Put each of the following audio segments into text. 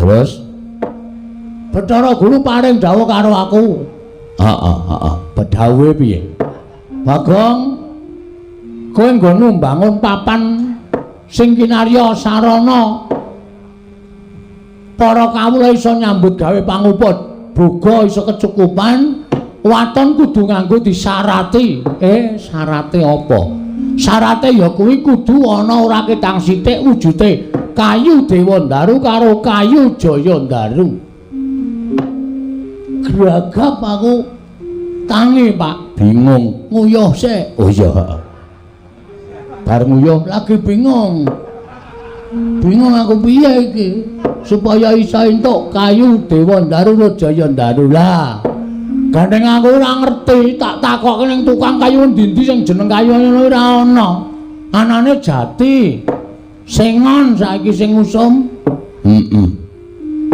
Terus Bathara Guru paring dawuh karo aku. Heeh, heeh. Bedhawuhe piye? Bagong, kowe nggonmu mbangun papan sing kinarya sarana para kawula iso nyambut gawe pangupa boga iso kecukupan, waton kudu nganggo disarati. Syarate apa? Syarate ya kuwi kudu ana ora ketang sithik wujute kayu Dewandaru karo kayu Jayandaru. Gragap aku tangi, Pak. Bingung. Nguyuh sik. Oh iya. Bar nguyuh lagi bingung. Bingung aku piye iki supaya iso entuk kayu Dewandaru karo Jayandaru lah. Gandeng aku ora ngerti, tak takokke ning tukang kayu endi-endi sing jeneng kayu ngono ora ana. Anane jati. Sengon saiki sing usum. Heeh.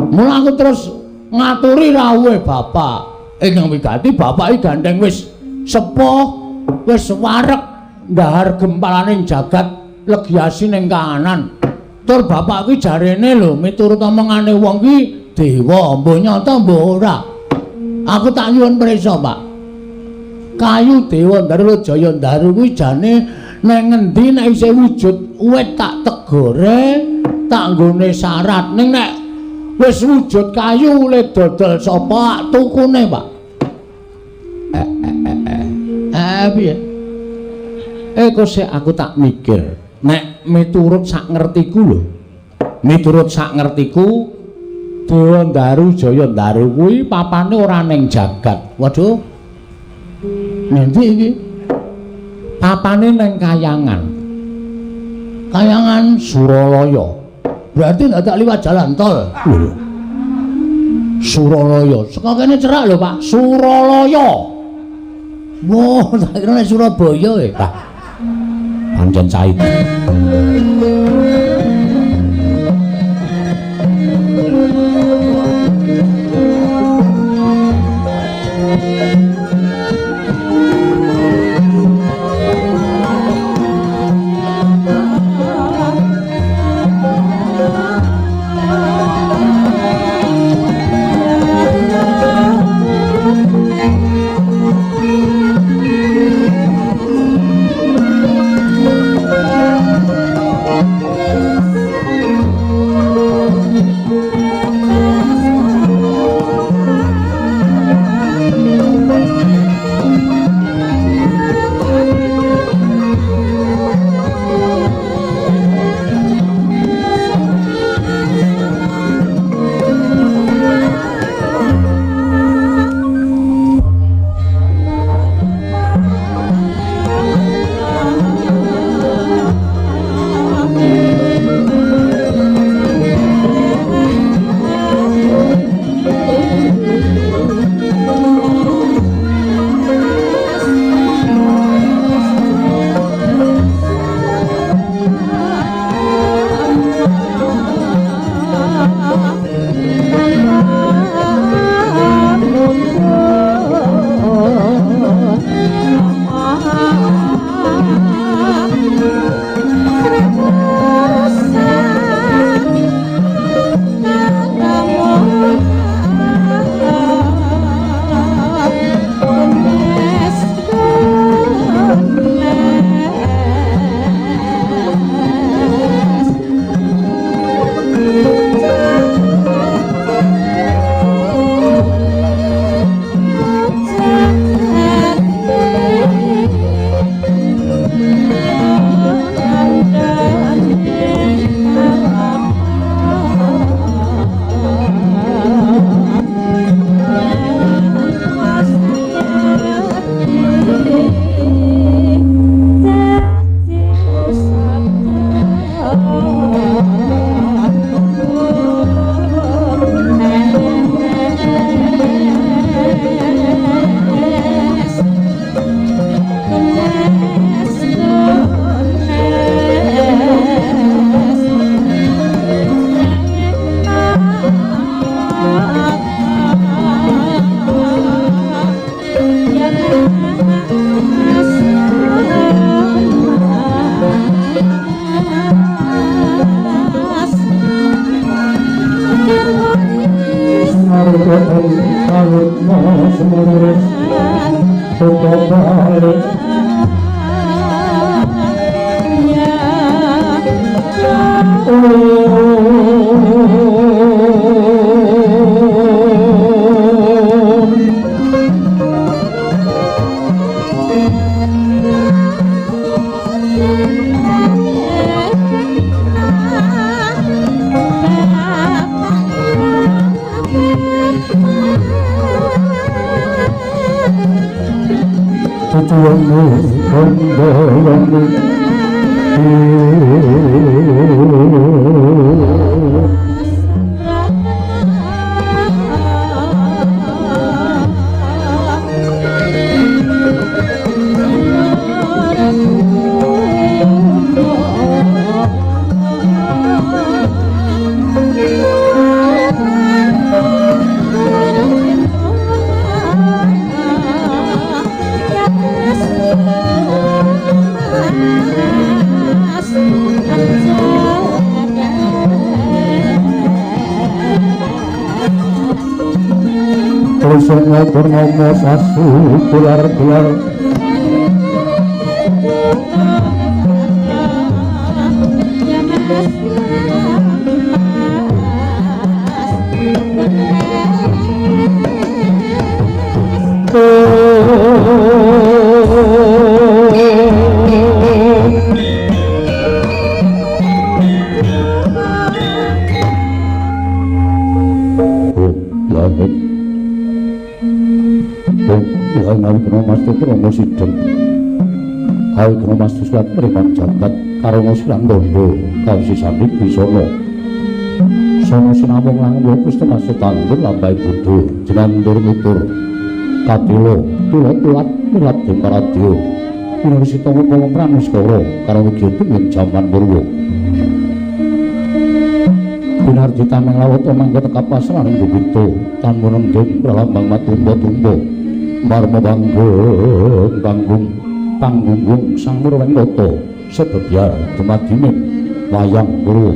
Mula aku terus ngaturi rawuhe bapak. Ingkang wigati bapak iki gandeng wis sepuh, wis wareg ndahar gempalaning jagat legi asin ing kahanan. Tur bapak kuwi jarene lho miturut omongane wong ki dewa, mbuh nyata mbuh ora. Aku tak nyuwun prisa, Pak. Kayu Dewandaru Jayandaru kuwi jane nang ngendi nek isih wujud wit tak tegore, tak nggone syarat. Ning nek wis wujud kayu le dodol sapa tukune, Pak? Piye? Kok sik aku tak mikir. Nek miturut sak ngertiku lho. Miturut sak ngertiku Dewandaru Jayandaru kuwi papane ora ning jagat. Waduh. Ngendi iki? Papane ning Kayangan. Kayangan Suralaya. Berarti ndak liwat jalan tol. Lho. Suralaya. Saka kene cerak lho, Pak. Suralaya. Wah, tak kira nek Surabaya e, Pak. Pancen cait. Purnomo sasi gelar-gelar jagat karana silang tondo kawisisaning bisana sono sinamung langung wis temasuk tandur lambai bodho jenandur tutur katila tula tulat milat demparadya winisita upama pranuskara karo wigati ing jaman purwa binardi tameng lawata mangga tekapasraning bubita tanpa nenggeng pralambang matumba-tumba marma panggung panggung panggunggung sang murwengkata sebebyar dumadining wayang purwa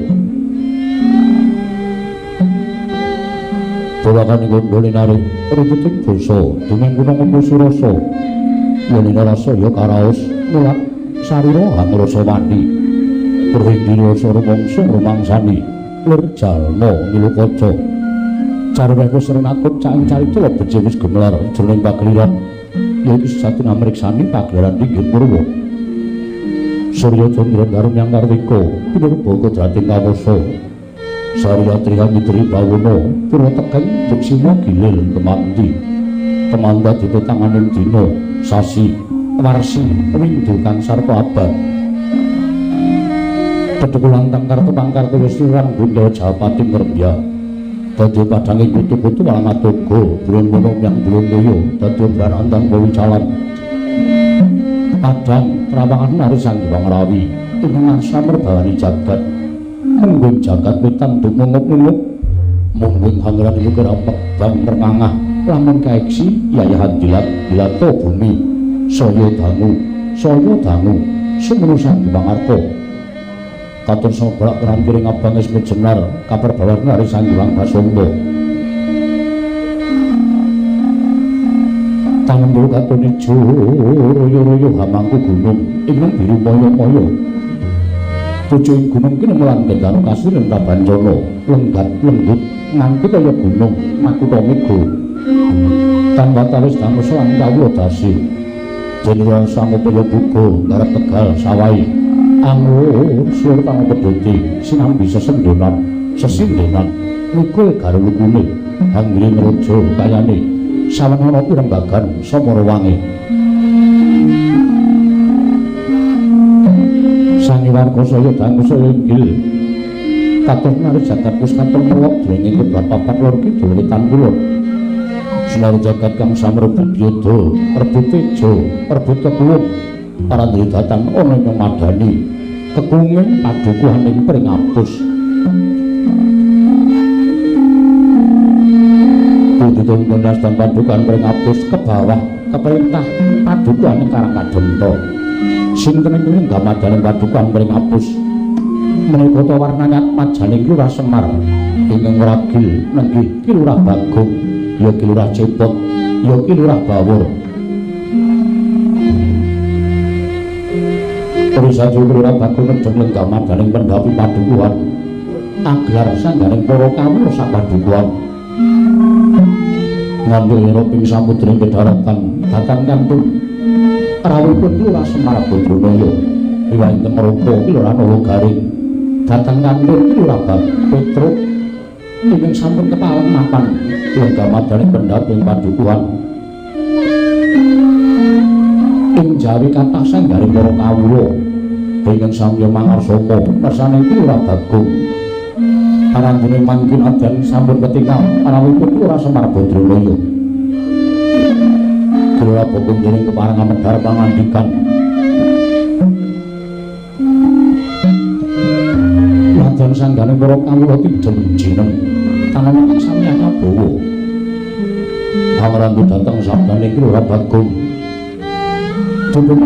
dolakan gondo linari ruputing basa dumeng gunung surasa yen rasa ya karaos mulat sarira hangrasa wani purwindira rumangsa rumangsani lir jalma milu kaca carweko srenakut caing carita beje wis gemelar jroning pagelaran yaiku sejati ngamriksani pagelaran pinggir purwa Surya Candra Darum yang Kartika pinurba kodrating kawasa Sarya Trihamidri Bawono purwa tekeng Duksima gilir kemanti temanda dipetanganing dina sasi warsi windu kang sarta abad Tetukulan tangkar tepangkar tuwesiran bunda Japati Ngerbya dadi padange kutu-kutu walang atoga bulun wono yang bulun loyo dadi branantang bawicalan padang trawangan nari Sang Hyang Rawi ing samerbawani jagat munggung jagat wetan dumungup-mungup munggung hangran iku kerapek bang mermangah lamun kaeksi yayahan dilat dilato bumi saya dangu sumunu Sang Hyang Arka katur soblak keran kiring abang wis mijenar kaperbawan nari Sang Hyang Basonggo tangan katon ijo royo-royo hamangku gunung ingkang biru moyo-moyo tujuing gunung kini melan gendano kasirin Prabancana lenggat lenggut nganti kaya gunung makutha mega tan watawis dangu lan kawula dasi jenira samupaya buga garap tegal sawahi angur sur kang pedhoti sinambi sesendonan sesindenan lukul karo lukune hanggire ngrojo kayane sawenana pirembagan samara wangi sangiwarga saya dangu saya inggil katon nari jagat wis katon melok jroning kebab papat lor kidul wetan kulon sinar jagat kang samrebut yoda rebut teja rebut kekuwung para datan ana ing madani kekunging padukuhaning pringapus pututun kondas dan padukuhan pringapus ke bawah keperintah padukuhan ing Karangkadenta sinten ing gamadane padukuhan pringapus menika ta warnane atmajaning Lurah Semar Ingkang ragil nenggih Ki Lurah Bagong, ya Ki Lurah Cepot, ya Ki Lurah Bawur. Terus saja Ki Lurah Bagong nedheng lenggah madaning pendhapi padukuhan. Aglar sangganing para kawula sapadukuhan. Ngambil roping samudra kedaratan datang kantun rawuhipun Lurah Semar Badranaya riwayat ingkang rupa Ki Lurah Nala Garing datang kantun Ki Lurah Petruk ingkang sampun kepalang mapan lenggah madaning pendhaping padukuhan. Ing jawi kathah sanggaring para kawula ingkang samya mangarsama kersane Ki Lurah Bagong. Parandene mangkin adan sampun ketingal rawuhipun Lurah Semar Badranaya. Ki Lurah Bagong dereng kepareng amedhar pangandikan. Ladang sanggane para kawula tidhem jineng tangan sami akabawa. Pangrantu dhateng sabdane Ki Lurah Bagong. Dipun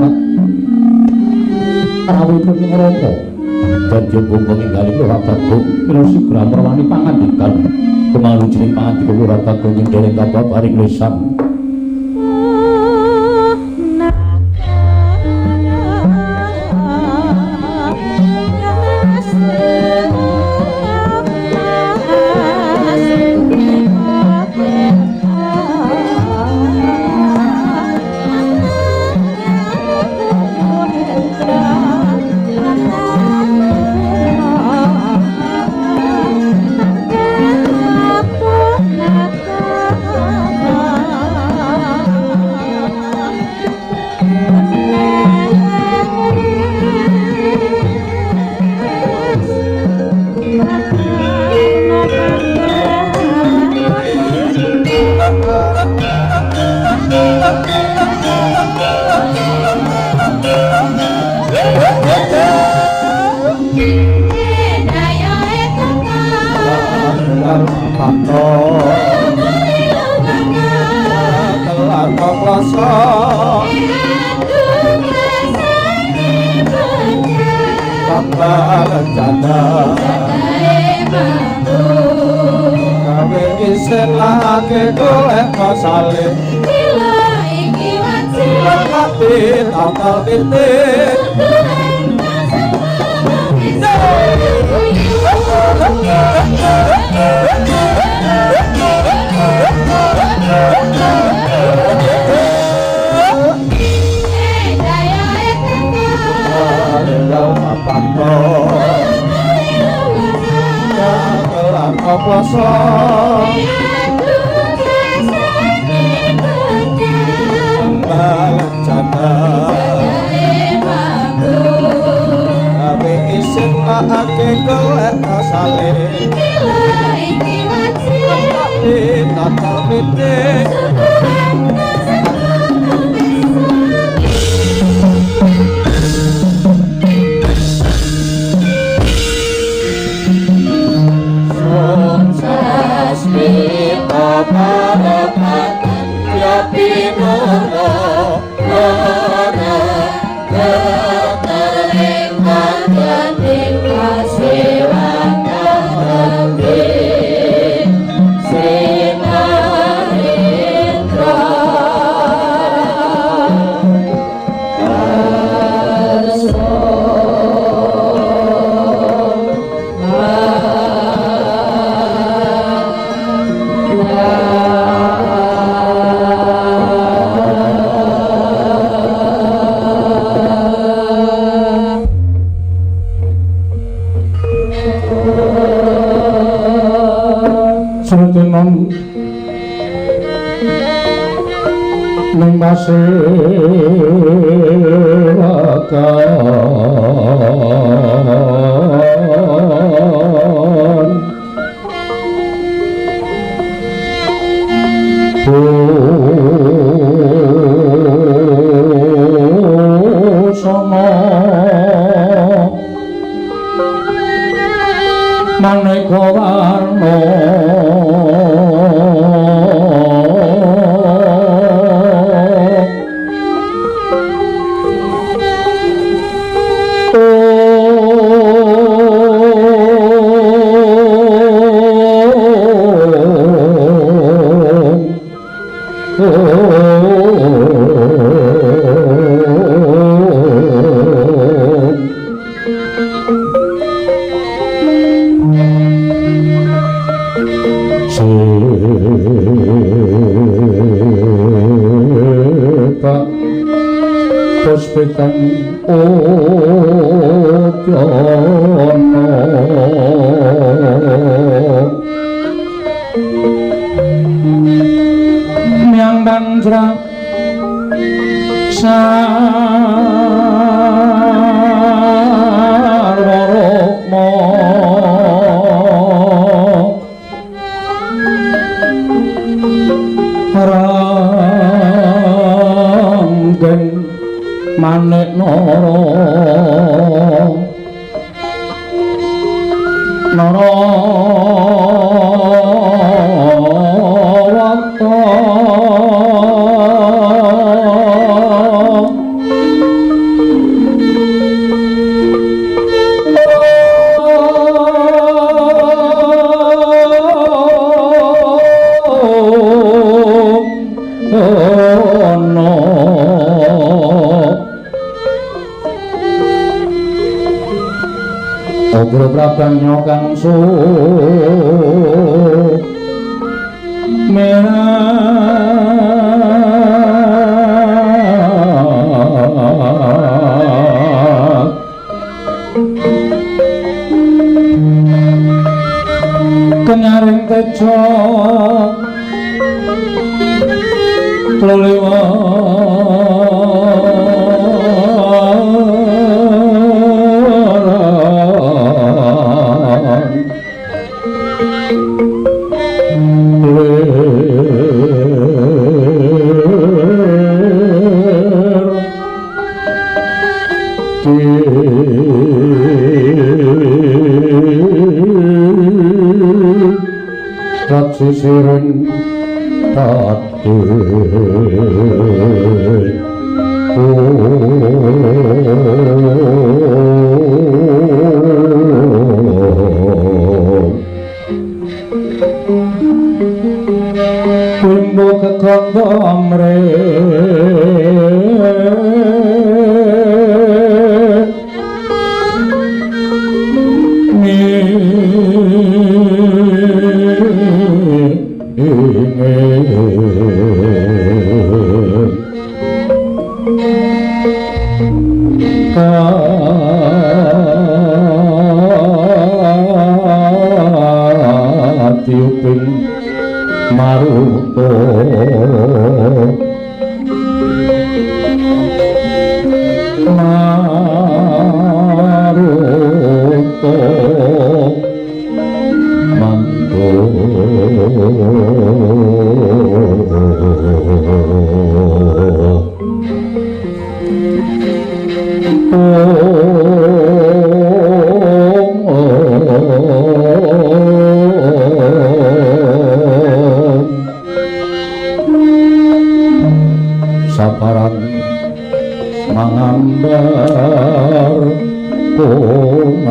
rawuhipun ing neraka. Dadi bumbung inggalih Lurah Bagong kula sigra merwani pangandikan kemalujining pangandika Lurah Bagong ing dereng kababaring lisan. Maneka warna Terbitang Udyana Miang Banjra Sarwarukma Ranggeng Manik Nara Nara Wata Ugra Prabanya kang sumerat kenyaring tejo sisiring tati Wimbo kekanda amre Tiuping maruto maruto mangko Saparan mangambar kongas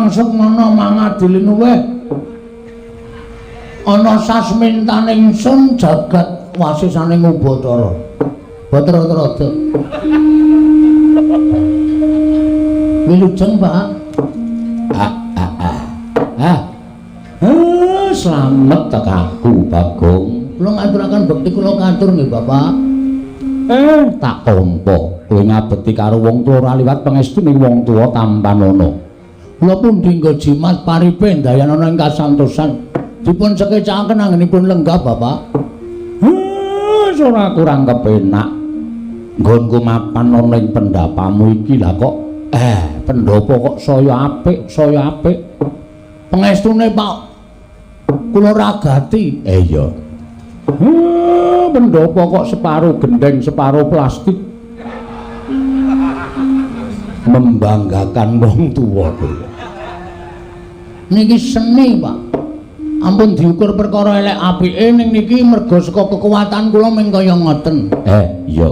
Sukmana mangadili luweh ana sasmintaning ingsun jagat wasisaning Ubathara. Bathara Trada. Wilujeng, Pak. Slamet tekaku, Bagong. Kula ngaturaken bekti kula katur nggih, Bapak. Tak tampa kowe ngabekti karo wong tuwa ora liwat pangestune wong tuwa tampanana. Kula pun dinggo jimat paripe ndayanana ing kasantosan. Dipun sekecakaken anggenipun lenggah, Bapak. Wis ora kurang kepenak. Nggonku mapan ana ing pendapamu iki lah kok pendhapa kok saya apik, saya apik. Pengestune, Pak, kula ragati. Iya. Pendhapa kok separo gendeng, separo plastik. Membanggakan wong tuwa kowe. Niki seni, Pak. Ampun diukur perkara elek apike ning niki merga saka kekuatan kula mung kaya ngoten. Iya.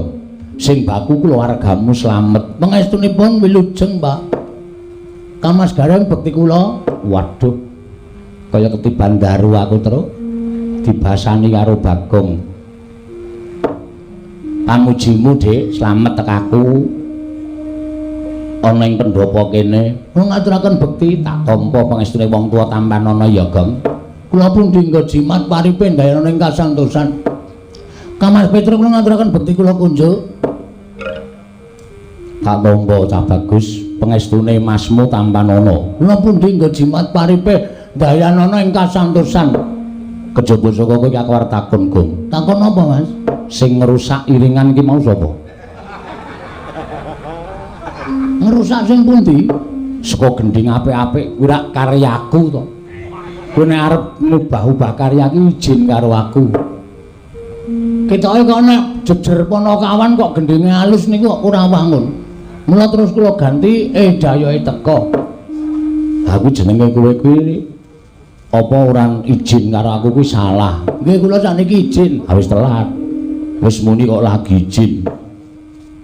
Sing baku keluargamu slamet. Pangestunipun wilujeng, Pak. Kang Mas Gareng bekti kula. Waduh. Kaya ketiban daru aku terus dibasani karo Bagong. Pamujimu, Dik, slamet tekaku. Ana ing pendhapa kene. Kula ngaturaken bekti tak tampa pangestune wong tuwa tampanana ya, Gong. Kula pun dinggo jimat paripe ndayana ing kasantosan. Kang Mas Petro kula ngaturaken bekti kula kunjuk. Tak tampa cah bagus pangestune masmu tampanana. Kula pun dinggo jimat paripe ndayanana ing kasantosan. Kejaba saka kowe aku arep takon, Gong. Takon apa, Mas? Sing ngrusak iringan iki mau sapa? Ngrusak sing pundi? Saka gendhing apik-apik kuwi rak karyaku to. Kowe nek arep ngubah-ubah karya ki izin karo aku. Ketoke kok nek jejer Panakawan kok gendhinge alus niku kok ora wangun. Mula terus kula ganti dayohe teka. Aku jenenge kowe kuwi apa ora izin karo aku kuwi salah. Nggih kula sakniki izin. Ha wis telat. Wis muni kok lagi izin.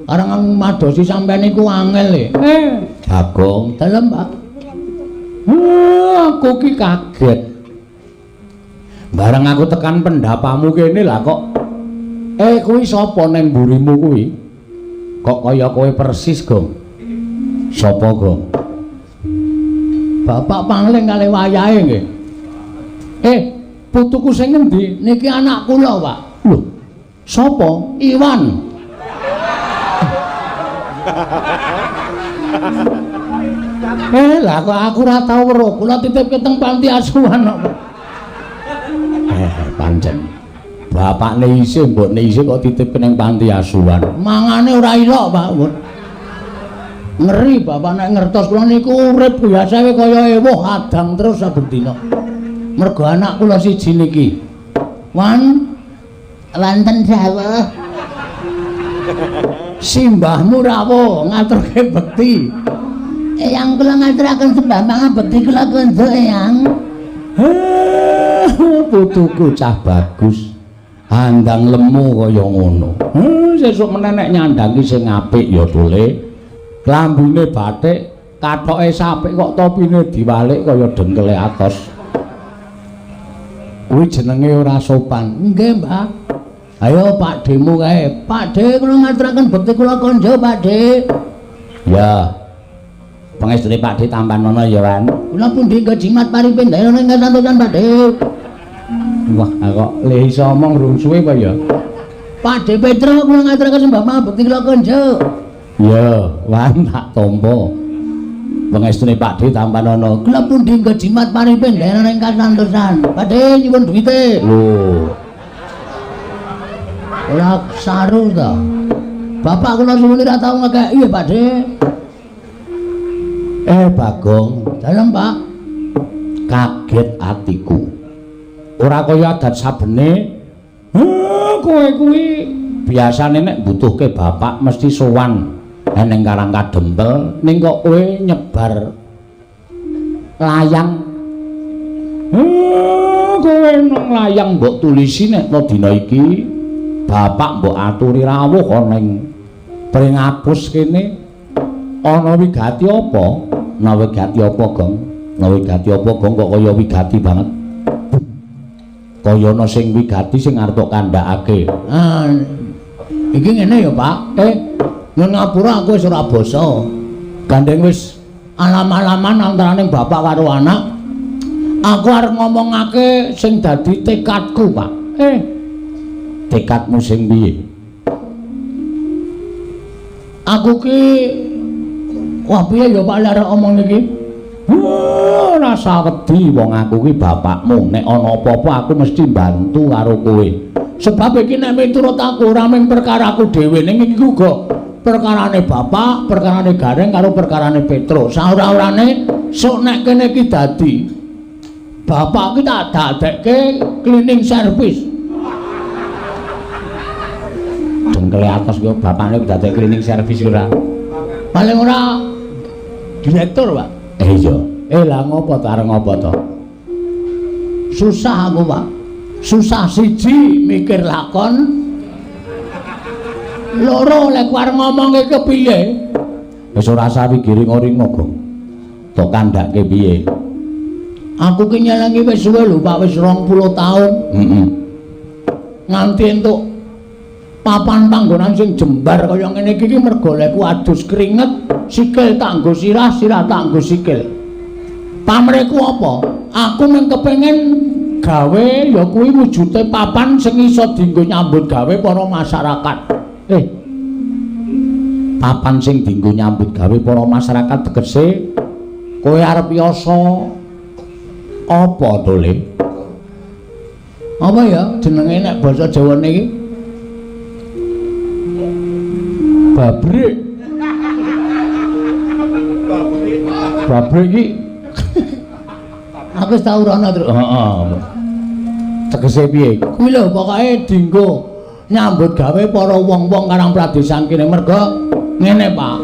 Arangan madosi sampean niku angel e. Bagong, dalem, Pak. Aku ki kaget. Bareng aku tekan pendapamu kene lah kok kuwi sapa nang mburimu kuwi? Kok kaya kowe persis, Gong? Sapa, Gong? Bapak pangling kalih wayahe nggih. Putuku sing ngendi? Niki anak kula, Pak. Lho, sapa? Iwan. Lah kok aku ora tau weruh. Kula titipke teng panti asuhan kok. Pancen. Bapakne isih, mbokne isih kok titipke ning panti asuhan. Mangane ora ilok, Pak. Ngeri bapak nek ngertos kula niku urip biasae kaya ewuh adang terus saben dina. Mergo anak kula siji niki. Wan wonten dawuh. Simbahmu rawuh ngaturke bekti. Eyang kula ngaturaken sembah pangabekti kula kunjuk, Eyang. Putuku cah bagus. Andang lemu kaya ngono. Sesuk meneh nek nyandang ki sing apik ya, Tule. Klambine batik, kathoke sapik kok topine diwalik kaya dengkele atos. Kuwi jenenge ora sopan. Nggih, Mbah. Ayo Pak Demu kae. Pak De kula ngaturaken bekti kula konjo, Pak De. Ya. Pangestune Pak De tampanana ya, Wan. Kula pundi nggo jimat paripe ndayana ing kasantosan, Pak De. Wah, kok le iso omong rung suwe apa ya? Pak De Petro kula ngaturaken sembah pangabekti kula konjo. Ya, Wan tak tampa. Pangestune Pak De tampanana. Kula pundi nggo jimat paripe ndayana ing kasantosan. Pak De nyuwun duwite. Lho. Ora saru ta. Bapak kula suwun ora tau ngekeki ya, Pak De. Bagong, dalem, Pak. Kaget atiku. Ora kaya adat sabene. Kowe kuwi biasane nek mbutuhke bapak mesti sowan ning Karang Kadempel, ning kok kowe nyebar layang. Kowe nang layang mbok tulisi nek to dina iki bapak mbok aturi rawuh ana ing Pringapus kene. Ana wigati apa? Ana wigati apa, Gong? Ana wigati apa, Gong? Kok kaya wigati banget. Kaya ana sing wigati sing arep tok kandhakake. Ah, iki ngene ya, Pak. Nyuwun ngapura aku wis ora basa. Gandeng wis alam-alaman antaraning bapak karo anak. Aku arep ngomongake sing dadi tekadku, Pak. Tekadmu sing piye? Aku ki wah piye ya Pak lek arep omong iki? Ora usah wedi wong aku ki bapakmu. Nek ana apa-apa aku mesti bantu karo kowe. Sebab iki nek miturut aku ora mung perkaraku dhewe ning iki uga perkarane bapak, perkarane Gareng karo perkarane Petro. Saora-orane sok nek kene iki dadi bapak ki tak dadekke cleaning service. Dengkele atos kok bapakne dadekke cleaning service ora. Paling ora direktur, Pak. Iya. Lah ngopo to arep ngopo to? Susah aku, Pak. Susah siji mikir lakon. Loro lek arep ngomongke kepiye? Wis ora usah wigiring-ringo, Gong. Tok kandhake piye? Aku ki nyelengi wis suwe lho, Pak, wis 20 taun. Heeh. Nganti entuk papan panggonan sing jembar kaya ngene iki mergo lekku adus keringet, sikil tak nggo sirah, sirah tak nggo sikil. Pamrihku apa? Aku mung kepengin gawe ya kuwi wujude papan sing iso dienggo nyambut gawe para masyarakat. Papan sing dienggo nyambut gawe para masyarakat tegese kowe arep yasa apa to, Le? Apa ya jenenge nek basa Jawane iki? Babrik. Babrik iki aku wis tau rono, Truk. Heeh. Tegese piye? Kuwi lho pokoke dienggo nyambut gawe para wong-wong karang pradesan kene merga ngene, Pak.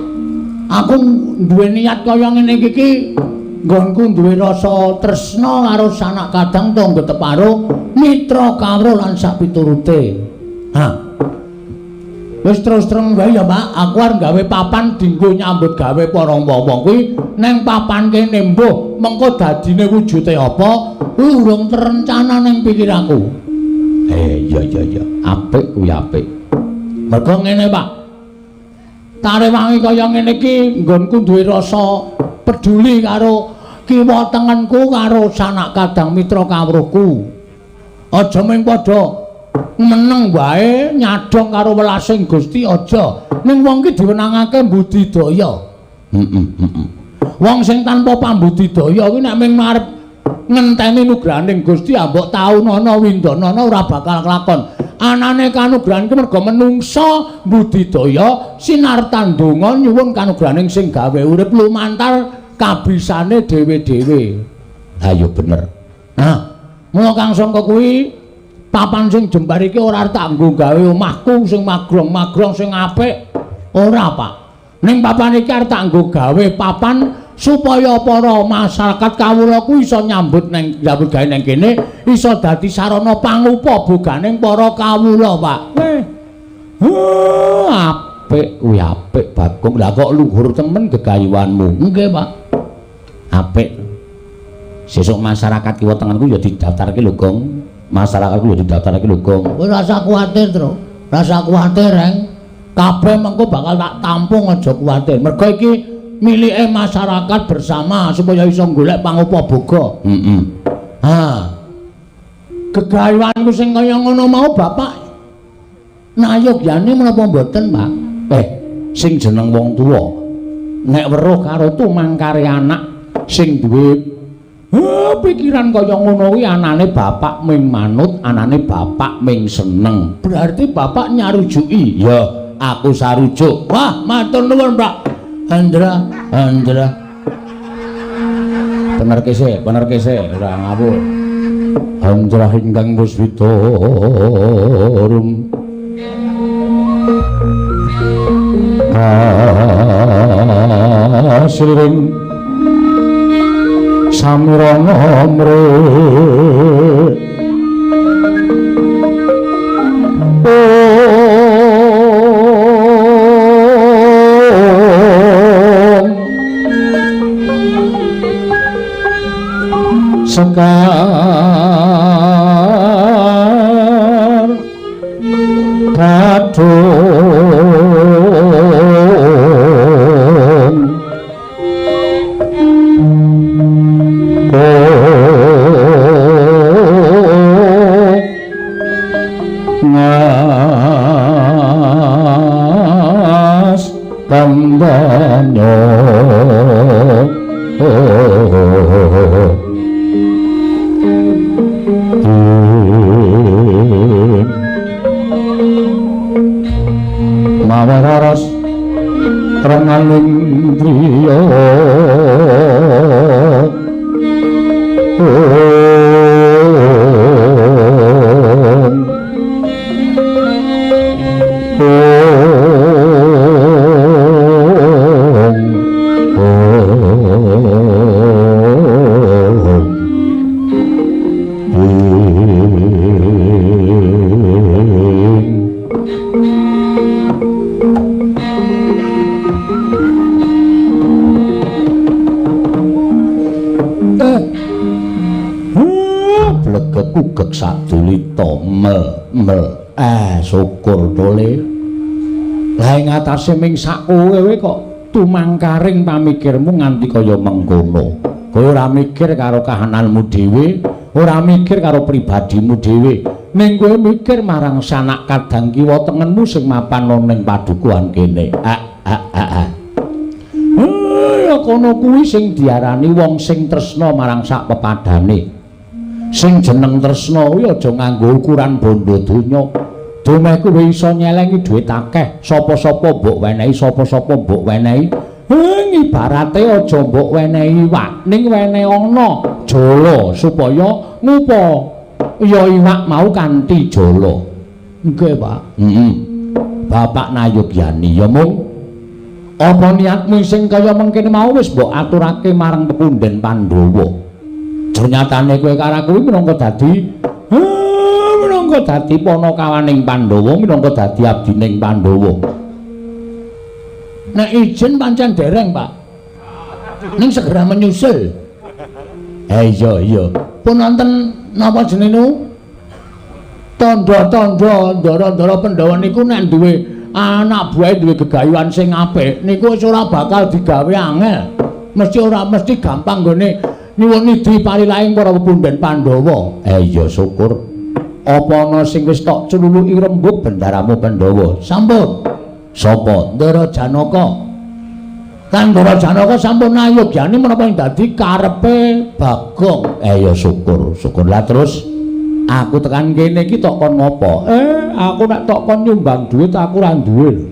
Aku duwe niat kaya ngene iki ki nggonku duwe rasa tresna karo sanak kadang tangga teparo, mitra kawruh lan sapiturute. Ha. Wis terus terang wae ya, Pak, aku arep gawe papan dienggo nyambut gawe para wong-wong kuwi neng papan kene mbuh mengko dadine wujude apa kuwi urung terencana neng pikiranku. Iya iya iya, apik kuwi apik. Mergo ngene, Pak. Tarewangi kaya ngene iki nggonku duwe rasa peduli karo kiwa tengenku karo sanak kadang mitra kawruhku. Aja mung padha meneng wae nyadong karo welasing Gusti aja. Ning wong ki diwenangake budidaya. Heeh, heeh. Wong sing tanpa pambudidaya kuwi nek mung arep ngenteni nugrahaning Gusti ambok taunana windanana ora bakal kelakon. Anane kanugrahan ki merga menungsa budidaya sinartan donga nyuwun kanugrahaning sing gawe urip lumantar kabisane dhewe-dhewe. Ha ya bener. Nah, mula Kang Sangka kuwi papan sing jembar iki ora tak nggo gawe omahku sing magrong-magrong sing apik. Ora, Pak. Ning papan iki arep tak nggo gawe papan supaya para masyarakat kawula ku iso nyambut neng nyambut gawe neng kene, iso dadi sarana pangupa boganing para kawula, Pak. Apik kuwi apik, Bagong. Lah kok luhur temen gegayuhanmu. Nggih, Pak. Apik. Sesuk masyarakat kiwa tengenku ya didaftarke lho, Gong. Masyarakat ku ya didaftarke lho, Gong. Kowe rasa kuwatir, Tru. Rasa kuwatir, Reng. Kabeh mengko bakal tak tampung, aja kuwatir. Mergo iki milike masyarakat bersama supaya iso golek pangupa boga. Heeh. Ha. Gegayuhanku sing kaya ngono mau Bapak nayogyane menapa mboten, Pak? Sing jeneng wong tuwa nek weruh karo tumangkare anak sing duwe pikiran kaya ngono kuwi anane bapak ming manut, anane bapak ming seneng. Berarti bapak nyarujuki. Ya, aku sarujuk. Wah, matur nuwun, Pak. Andra, Andra. Bener kese, bener kese, ora ngawur. Andra ingkang puswita rum. Asring samirana mre sekar kadung ngas kandhanyo mawararas renganing driya blegek ugek sadulita mel mel. Syukur tole. Lah ing atase ming sak kowe kok tumangkaring pamikirmu nganti kaya mengkono. Kowe ora mikir karo kahananmu dhewe, ora mikir karo pribadimu dhewe, ning kowe mikir marang sanak kadang kiwa tengenmu sing mapan ana ning padukuhan kene. Kono kuwi sing diarani wong sing tresna marang sak pepadane. Sing jeneng tresna kuwi aja nganggo ukuran bondo donya. Dumeh kowe iso nyelengi dhuwit akeh, sapa-sapa mbok wenehi, sapa-sapa mbok wenehi. Ibarate aja mbok wenehi iwak, ning wenehi ana jala supaya ngupa ya iwak mau kanthi jala. Nggih, Pak. Heeh. Bapak Nayugyani ya mung apa niatmu sing kaya mengkene mau wis mbok aturake marang pepunden Pandhawa. Nyatane kowe karo aku minangka dadi panakawaning Pandhawa, minangka dadi abdining Pandhawa. Nek izin pancen dereng, Pak. Ning segera menyusul. Iya iya. Pun wonten napa jenenge? Tandha-tandha ndara-ndara Pandhawa niku nek duwe anak buahe duwe gegayuhan sing apik niku wis ora bakal digawe angel. Mesti ora mesti gampang nggone nyuwun nidhi palilaing para pepunden Pandhawa. Iya syukur. Apa ana sing wis tok celuluki rembug bendaramu Pandhawa? Sampun. Sapa? Ndara Janaka. Kan Ndara Janaka sampun nayogyani menapa ing dadi karepe Bagong. Ya syukur, syukur. Lah terus aku tekan kene iki tok kon ngopo? Aku nek tok kon nyumbang dhuwit aku ora duwe lho.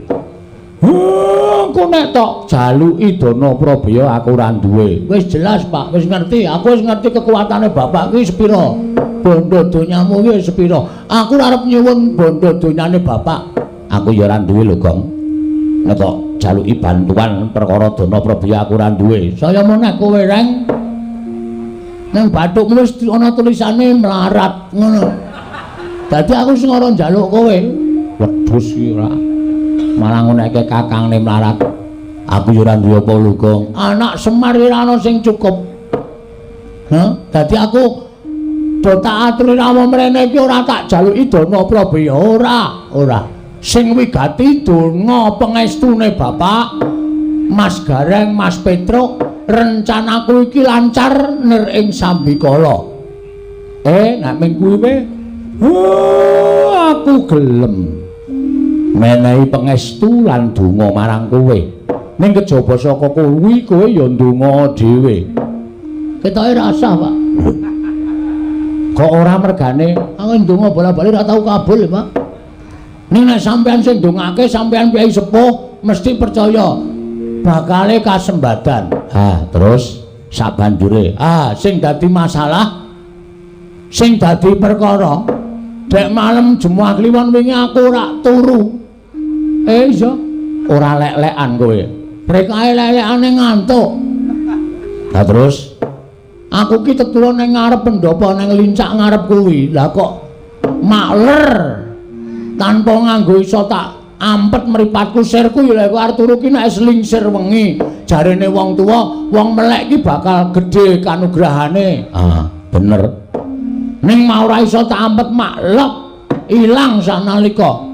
Aku nek tok jaluki dana prabaya aku ora duwe. Wis jelas, Pak, wis ngerti. Aku wis ngerti kekuatane bapak kuwi sepira. Bondo donyamu kuwi sepira. Aku ora arep nyuwun bondo donyane bapak. Aku ya ora duwe lho, Gong. Nek tok jaluki bantuan perkara dana prabaya aku ora duwe. Saya meneh kowe reng. Nang bathukmu wis ana tulisane melarat ngono. Dadi aku sing ora njaluk kowe. Wedhus iki ora. Malah ngoneke kakangne melarat. Aku ya ora duwe apa lho, Gong. Anak Semar ora ana sing cukup. Hah? Dadi aku do tak aturi rawuh mrene iki ora tak jaluki dana prabaya ora, ora. Sing wigati donga pengestune Bapak Mas Gareng, Mas Petruk, rencanaku iki lancar nir ing sambikala. Nek ming kuwi wae, aku gelem menehi pengestu lan donga marang kowe. Ning kejaba saka kuwi kowe ya ndonga dhewe. Ketoke rasah, Pak. Kok ora mergane aku ndonga bola-bali ora tau kabul, Pak. Ning nek sampean sing ndongake sampean piyai sepuh mesti percaya bakale kasembadan. Ha, terus sabanjure, sing dadi masalah, sing dadi perkara, dek malem Jemuah Kliwon wingi aku ora turu. Iya, ora lek-lekan kowe. Rekae lek-lekane ngantuk. Lah terus aku ki tetulun ning ngarep pendopo ning lincak ngarep kuwi. Lah kok makler tanpa nganggo iso tak ampet mripatku sirku ya lek arep turu ki nek selingsir wengi jarene wong tuwa wong melek ki bakal gedhe kanugrahane. Ah, bener. Ning mau ora iso tak ampet maklek ilang sanalika.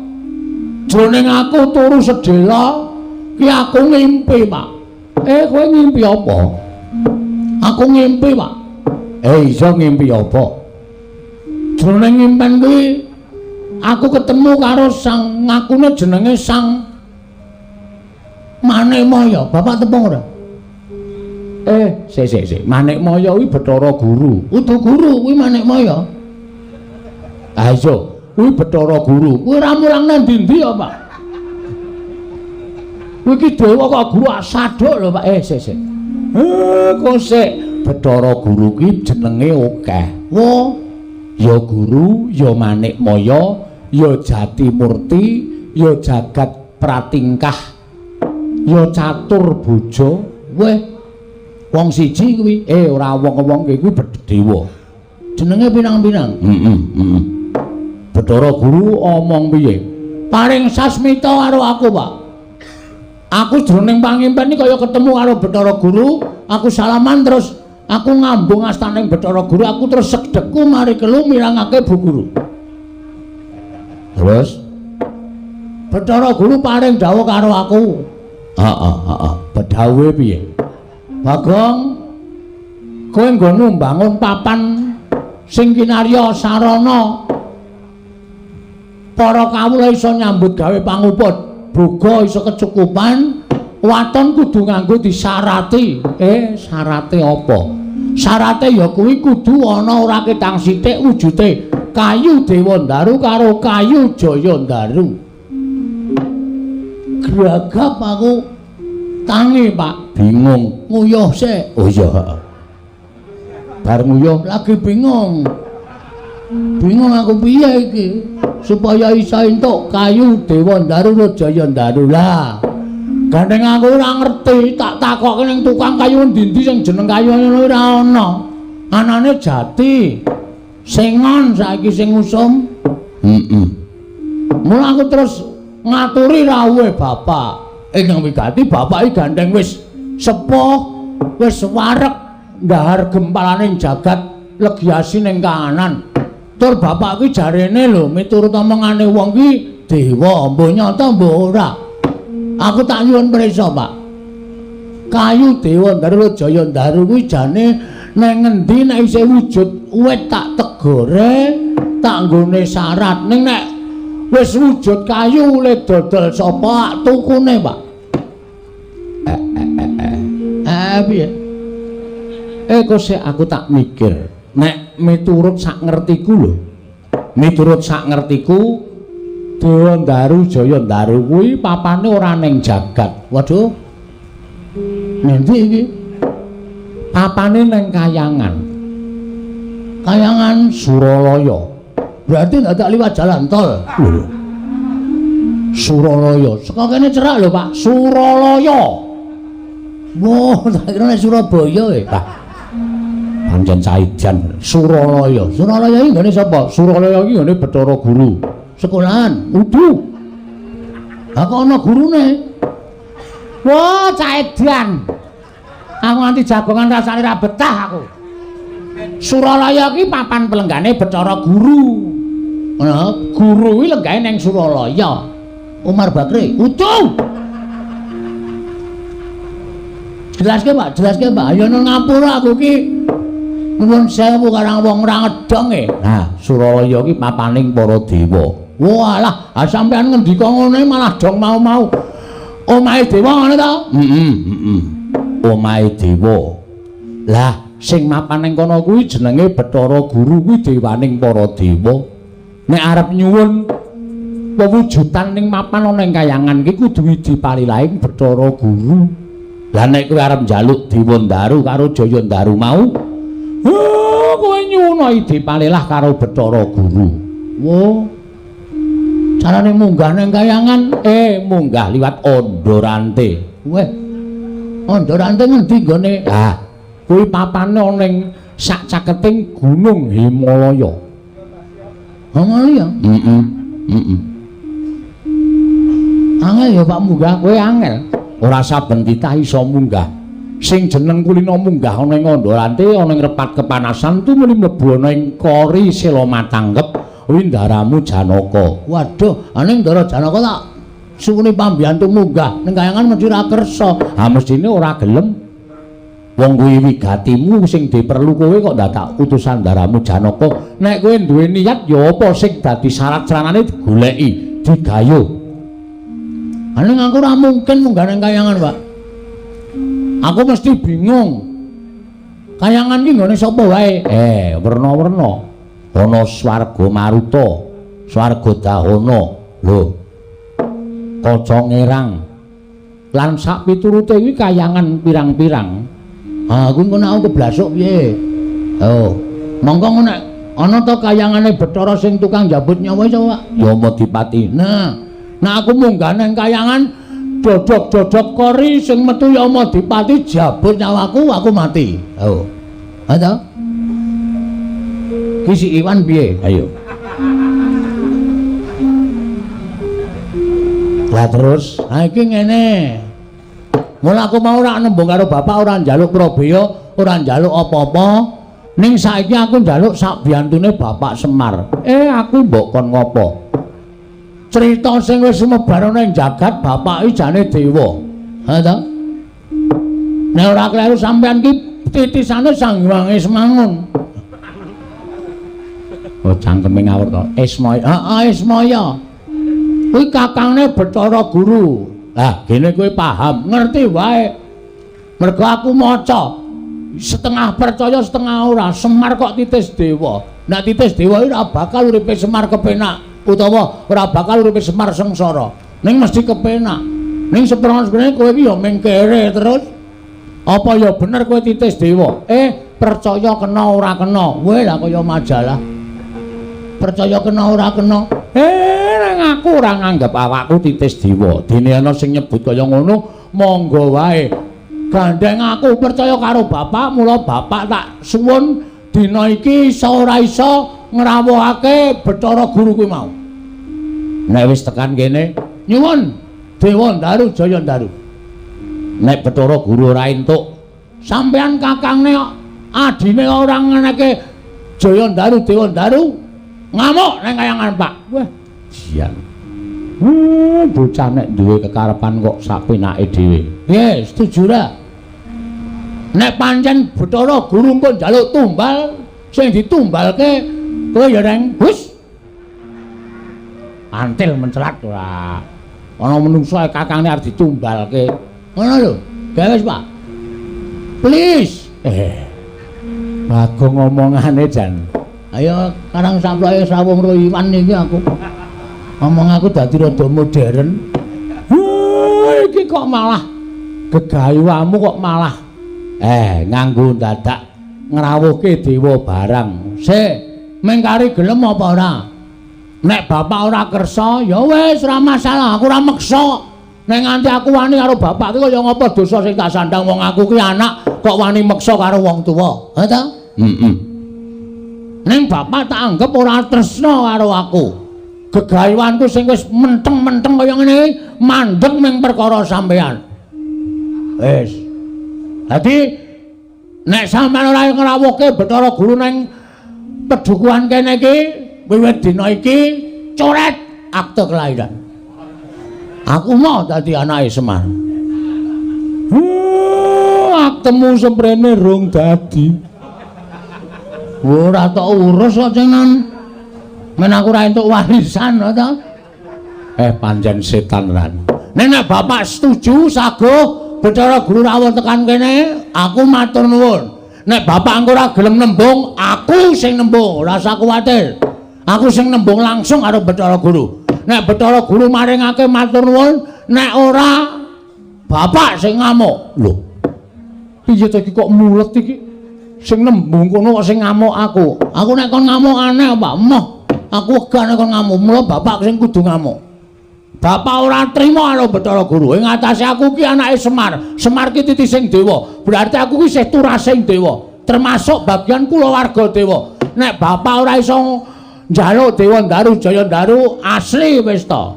Jroning aku turu sedhela ki aku ngimpi, Pak. Kowe ngimpi apa? Aku ngimpi, Pak. Iso ngimpi apa? Jroning ngimpen kuwi aku ketemu karo sang ngakune jenenge Sang Manikmaya. Bapak tepung ora? Sik sik sik. Manikmaya kuwi Bathara Guru. Udu guru kuwi Manikmaya. Ah iya, kuwi Bathara Guru. Kuwi ora mulang nang ndi-ndi ya, Pak. Kuwi ki dewa kok guru asaduk lho, Pak. Sik sik. Kok sik Bathara Guru ki jenenge akeh. Wo, ya guru, ya Manikmaya, ya Jatimurti, ya Jagat Pratingkah, ya Catur Bojo. Weh, wong siji kuwi. Ora wong-wong kuwi dewa. Jenenge pinang-pinang. Heeh, heeh. Bathara Guru omong piye? Paring sasmita karo aku, Pak. Aku jroning pangimpen iki kaya ketemu karo Bathara Guru, aku salaman terus Aku ngambung astaning Bathara Guru, aku terus segdekku mari kelu mirangake Bu Guru. Terus Bathara Guru paring dawuh karo aku. Heeh, heeh. Bedhawuhe piye? Bagong, kowe nggonmu mbangun papan sing kinarya sarana para kawula iso nyambut gawe panguput, boga iso kecukupan, waton kudu nganggo disarati. Syarate apa? Syarate ya kuwi kudu ana ora ketang sithik wujute kayu Dewandaru karo kayu Jayandaru. Gragap aku tangi, Pak. Bingung. Nguyuh sik. Oh iya, heeh. Bar nguyuh lagi bingung. Bingung aku piye iki supaya iso entuk kayu Dewandaru karo Jayandaru lah. Gandeng aku ora ngerti, tak takokke ning tukang kayu endi-endi sing jeneng kayu ngono ora ana. Anane jati. Sengon saiki sing usum. Heeh. Mula aku terus ngaturi rawuhe bapak. Ingkang wigati bapak iki gandeng wis sepuh, wis wareg ndahar gempalaning jagat legi asin ing kahanan. Tur bapak ki jarene lho miturut omongane wong ki dewa, mbuh nyata mbuh ora. Aku tak nyuwun prisa, Pak. Kayu Dewandaru Jayandaru kuwi jane nang ngendi nek isih wujud wit tak tegore, tak nggone syarat. Ning nek wis wujud kayu le dodol sapa tukune, Pak? Piye? Kok sik aku tak mikir. Nek miturut sak ngertiku lho. Miturut sak ngertiku Dewandaru Jayandaru kuwi papane ora ning jagat. Waduh. Ngendi iki? Papane ning kayangan. Kayangan Suralaya. Berarti ndak liwat jalan tol. Lho. Suralaya. Saka kene cerak lho, Pak. Suralaya. Wah, tak kira nek Surabaya e. Lah. Pancen caidan Suralaya. Suralaya iki nggone sapa? Suralaya iki nggone Bathara Guru. Sekolahan. Udu. Lah kok ana gurune? Wah, caidan. Aku nganti jagongan rasane ra betah aku. Suralaya iki papan pelenggane Bathara Guru. Nah, guru kuwi lenggahe ning Suralaya. Umar Bakri. Udu. Jelaske, Pak, jelaske, Pak. Ayo nang ngapura aku ki. Nuwun sewu karang wong ora ngedong e. Nah, Suralaya ki papaning para dewa. Walah, ah sampean ngendika ngene malah dong mau-mau. Omahe dewa ngono to? Heeh, heeh. Omahe dewa. Lah, sing mapan ning kono kuwi jenenge Bathara Guru kuwi dewaning para dewa. Nek arep nyuwun pewujudan ning mapan ana ing kayangan ki kudu widi palilahing Bathara Guru. Lah nek kowe arep njaluk Dewandaru karo Jayandaru mau, oh, kowe nyuwun ide palilah karo Bathara Guru. Wo. Carane munggah nang kayangan, munggah liwat Ondorante. Weh. Ondorante ngendi nggone? Lah, kuwi papane ana ning sak caketing Gunung Himalaya. Himalaya? Heeh. Heeh. Angel ya Pak munggah, kowe angel. Ora saben titah iso munggah. Sing jeneng kulina munggah ana ing Ondorante ana ing repat kepanasan tumuli mlebu ana ing kori sela matangkep windaramu Janaka. Waduh, aning Ndara Janaka tak suwuni pambiyantu munggah ning kayangan mesti ra kersa. Ha mestine ora gelem. Wong kuwi wigatimu sing diperlu kowe kok dadak utusan ndaramu Janaka. Nek kowe duwe niat ya apa sing dadi syarat saranane digoleki, digayuh. Aning aku ora mungkin munggah ning kayangan, Pak. Aku mesti bingung. Kayangan ki nggone sapa wae? Werna-werna. Ana swarga Maruta, swarga Dahana, lho. Kaca Ngerang. Lan sak piturute kuwi kayangan pirang-pirang. Ah, kuwi engko aku keblasuk piye? Oh, mongko nek ana to kayangane Bathara sing tukang njabut nyawa iso, Pak? Yamadipati. Nah, nek aku munggah nang kayangan dodok-dodok kori sing metu Yamadipati jabut nyawaku, aku mati. Oh. Ha to? Ki si Iwan piye? Ayo. Lah terus, ha iki ngene. Mula aku mau ora nembung karo bapak ora njaluk prabeya, ora njaluk apa-apa. Ning saiki aku njaluk sak biyantune Bapak Semar. Aku mbok kon ngopo? Cerita sing wis sumebar ana ing jagat bapak iki jane dewa. Ha ta? Nek ora kleru sampean ki titisane Sang Hyang Ismangun. Oh, cangkeme ngawur to. Ismaya. Heeh, Ismaya. Kuwi kakangne Bathara Guru. Lah, gene kowe paham, ngerti wae. Mergo aku maca. Setengah percaya setengah ora. Semar kok titis dewa. Nek titis dewa ora bakal uripe Semar kepenak utawa ora bakal uripe Semar sengsara. Ning mesti kepenak. Ning seprana-seprana kowe iki ya ming kere terus. Apa ya bener kowe titis dewa? Percaya kena ora kena. Kowe lah kaya majalah. Percaya kena ora kena. Nang aku ora nganggep awakku titis dewa. Dene ana sing nyebut kaya ngono, monggo wae. Gandeng aku percaya karo bapak, mula bapak tak suwun dina iki iso ora iso ngrawuhake Bathara Guru kuwi mau. Nek wis tekan kene, nyuwun Dewa Ndaru Jaya Ndaru. Nek Bathara Guru ora entuk, sampean kakangne adine ora ngeneke Jaya Ndaru Dewa Ndaru ngamuk nang kayangan Pak. Wah, jian. Bocah nek duwe kekarepan kok sak penake dhewe. Piye, setuju ra? Nek pancen Bathara Guru engko njaluk tumbal, sing ditumbalke kowe ya reng. Hus. Antil mencelat ora. Ana menungso kakangne arep ditumbalke. Ngono lho. Gawe wis, Pak. Please. Bagong ngomongane jan. Ayo karang samploke srawung ro Iwan iki aku. Ngomong aku dadi rada modern. Iki kok malah gegayuhamu kok malah nganggo dadak ngrawuhke dewa barang. Sik, mengkari gelem apa ora? Nek bapak ora kersa, ya wis ora masalah, aku ora meksa. Nek nganti aku wani karo bapak ki kaya ngapa dosa sing tak sandang wong aku ki anak kok wani meksa karo wong tuwa. Ha ta? Heeh. Ning bapak tak anggap ora tresna karo aku. Gegayuhanku sing wis menteng-menteng kaya ngene iki mandeg ming perkara sampean. Wis. Dadi nek sampean ora ngrawuhke Bathara Guru nang pedukuhan kene iki, wiwit dina iki coret akte kelahiran. Aku mau dadi anake Semar. Aktemu semprene rung dadi. Ora tok urus kok cengan. Men aku ora entuk warisan to. Pancen setan ran. Nek bapak setuju saguh Bathara Guru rawuh tekan kene, aku matur nuwun. Nek bapak engko ora gelem nembung, aku sing nembung, ora usah kuwatir. Aku sing nembung langsung karo Bathara Guru. Nek Bathara Guru maringake matur nuwun, nek ora bapak sing ngamuk. Lho. Piye to iki kok mulet iki? Sing nembung kono kok sing ngamuk aku. Aku nek kon ngamuk aneh, Pak. Moh. Aku wegah nek kon ngamuk. Mula bapak sing kudu ngamuk. Bapak ora trima karo Bathara Guru. Ing atase aku ki anake Semar. Semar ki titising dewa. Berarti aku ki isih turasing dewa. Termasuk bagian kulawarga dewa. Nek bapak ora iso njaluk Dewa Ndaru Jaya Ndaru asli wis to.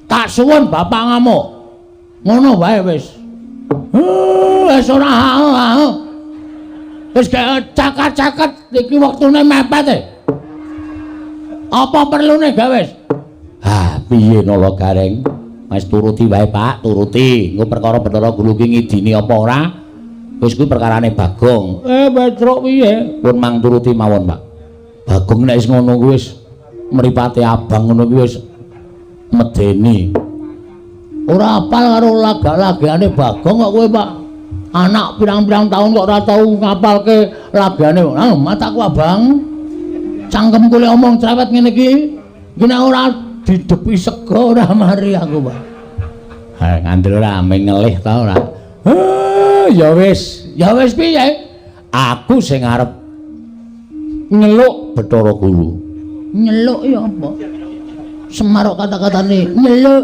Tak suwun bapak ngamuk. Ngono wae wis. Wis ora ha. Wis cakat-cakat iki wektune mepet e. Apa perlune gawe wis? Ah, piye Nala Gareng? Wis turuti wae, Pak, turuti. Engko perkara Bathara Guru ki ngidini apa ora? Wis kuwi perkarane Bagong. Petruk piye? Pun mang turuti mawon, Pak. Bagong nek wis ngono kuwi wis mripate abang ngono kuwi wis medeni. Ora apal karo lagak-lagane Bagong kok kowe, Pak. Anak pirang-pirang tahun kok ora tau ngapalke lagane. Ah, mataku abang. Cangkemku lek omong cerewet ngene iki, iki nek ora didepi sega ora mari aku, Pak. Ha, ngandel ora ame ngelih ta ora. Ya wis, ya wis piye? Aku sing arep nyeluk Bathara Guru. Nyeluk ya apa? Semar kok kata-katane nyeluk.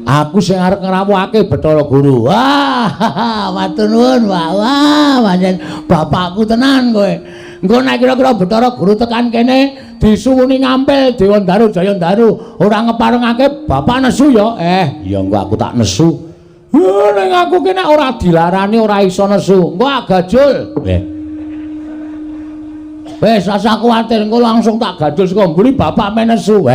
Aku sing arep ngrawuhake Bathara Guru. Wah, matur nuwun, Pak. Wah, pancen bapakku tenan kowe. Engko nek kira-kira Bathara Guru tekan kene disuwuni ngampil Dewa Ndaru Jaya Ndaru ora ngeparengake bapak nesu ya. Ya engko aku tak nesu. Ning aku ki nek ora dilarani ora iso nesu. Engko gajul. Nggih. Wis rasa kuwatir engko langsung tak gajul saka mburi bapak men nesu.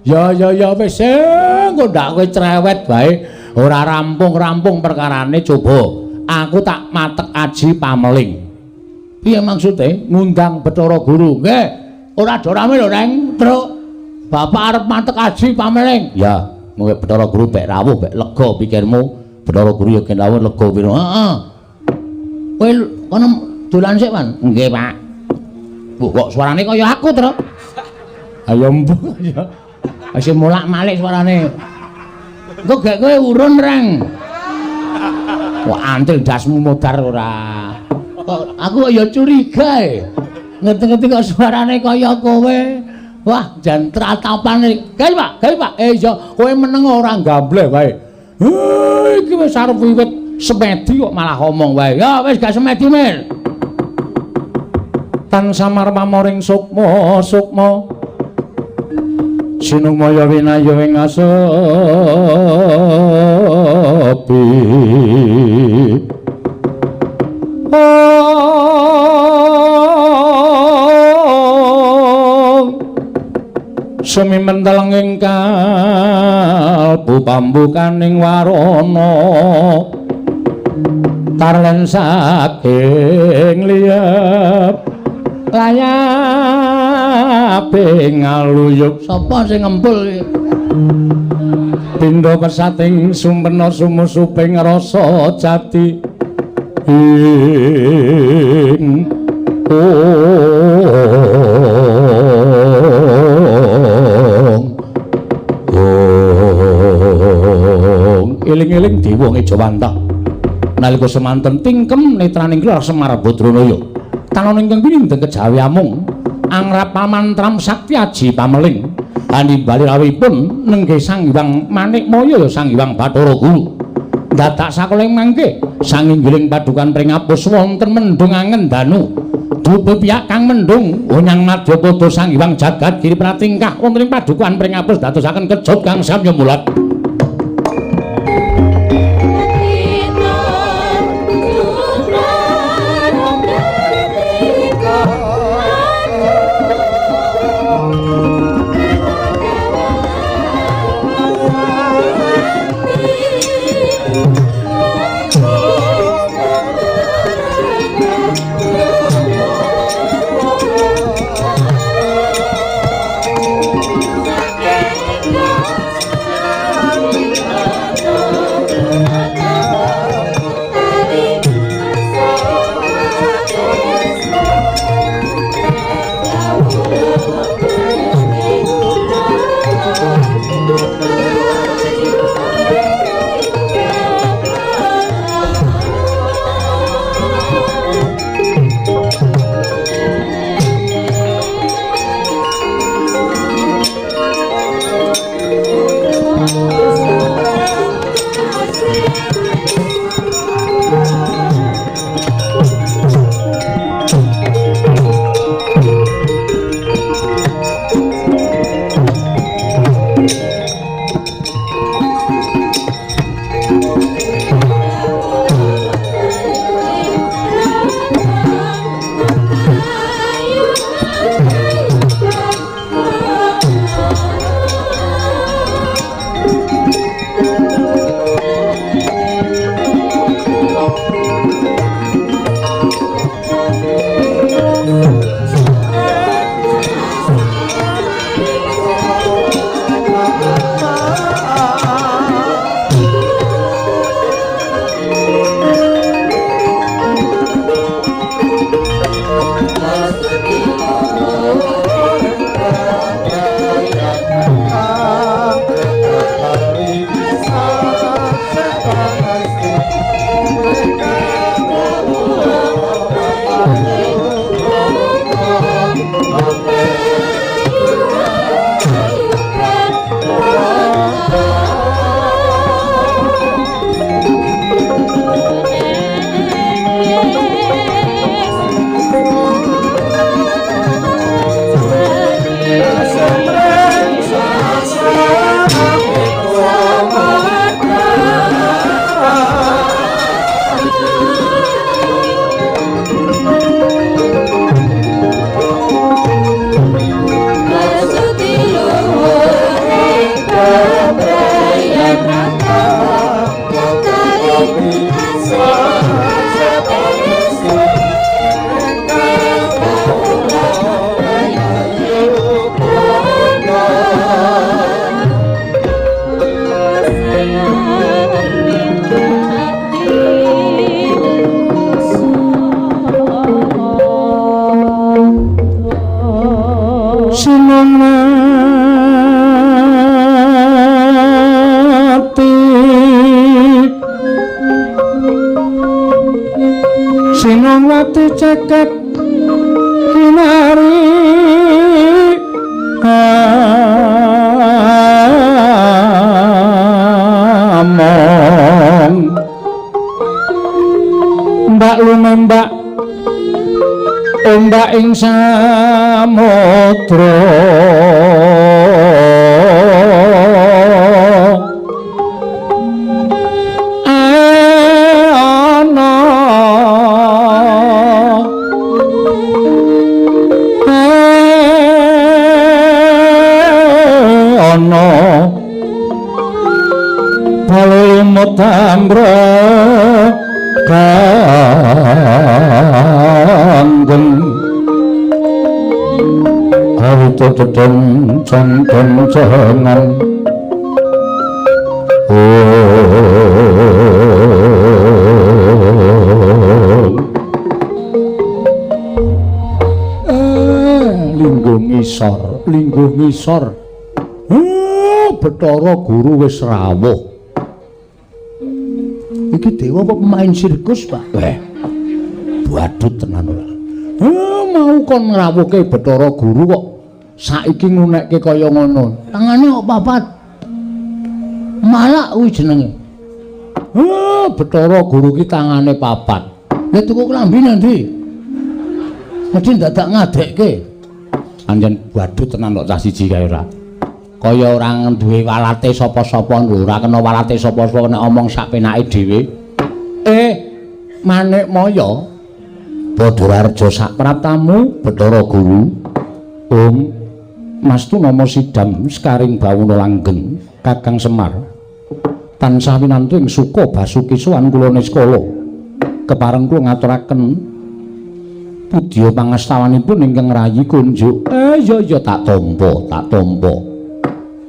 Ya ya ya wis engko ndak kowe cerewet wae. Ora rampung-rampung perkarane coba. Aku tak matek aji pameling. Piye maksude? Ngundang Bathara Guru. Nggih. Ora do rame lho, Reng. Truk. Bapak arep matek aji pameling. Ya, mungkin Bathara Guru bek rawuh bek lega pikirmu. Bathara Guru ya gen rawuh lega piro. Heeh. Kowe kono dolan sik, Wan. Nggih, Pak. Bu, kok suarane kaya aku, Truk? Ayo mbuh ya. Wis molak-malik suarane. Engko gek kowe urun, Reng. Wah, antil dasmu modar ora. Kok aku ya curiga e. Ngerti-ngerti kok suarane kaya kowe. Wah, jan tratapane. Gawe, Pak, gawe, Pak. Iya, kowe meneng ora gambleh wae. Iki wis arep wiwit semedi kok malah omong wae. Ya wis gak semedi, Mir. Tan samar pamoring sukma sukma sinumaya winaya ing asepi. Sumimenteleng ing kalbu pambukaning warana tarlen saking liyep layape ngaluyup. Sapa sing ngempul iki? Pindha pesating sumpena sumusuping rasa jati ing ong ong. Eling-eling dewa ngejawantah nalika semanten tingkem netraning Klara Semar Badranaya tanon ingkang pinindeng kejawi amung angrap pamantram sakti aji pameling animbali rawuhipun nenggih Sang Hyang Manikmaya ya Sang Hyang Bathara Guru. Dadak sakoling mangke sanginggiling padukan pringapus wonten mendung angen danu dupa piyak kang mendung onyang madyapada Sang Hyang Jagat Giri pratingkah wonten ing padukan pringapus dadosaken kejut kang samya mulat. Sinongwati cekek kinari among mbak lumembak ombak ing samudra ana ana palumut ambra kanggeng awit dedeng janten cengan lingguh ngisor, lingguh ngisor. Bathara Guru wis rawuh. Iki dewa apa pemain sirkus, Pak? Badut tenan ora. Mau kon ngrawuhke Bathara Guru kok saiki ngunekke kaya ngono. Tangane kok papat. Malak kuwi jenenge. Bathara Guru ki tangane papat. Lah tuku klambi nang ndi? Mesti dadak ngadekke. Anjen badut tenan kok cah siji kae ora. Kaya ora duwe walate sapa-sapa lho, ora kena walate sapa-sapa nek omong sak penake dhewe. Manik Maya Badararja sak praptamu Bathara Guru. Om Mastu nama sidam sekaring bawana langgeng Kakang Semar. Tansah winantu ing suka basuki sowan kula niskala. Kepareng kula ngaturaken pudya pangastawanipun ingkang rayi kunjuk. Ya ya tak tampa, tak tampa.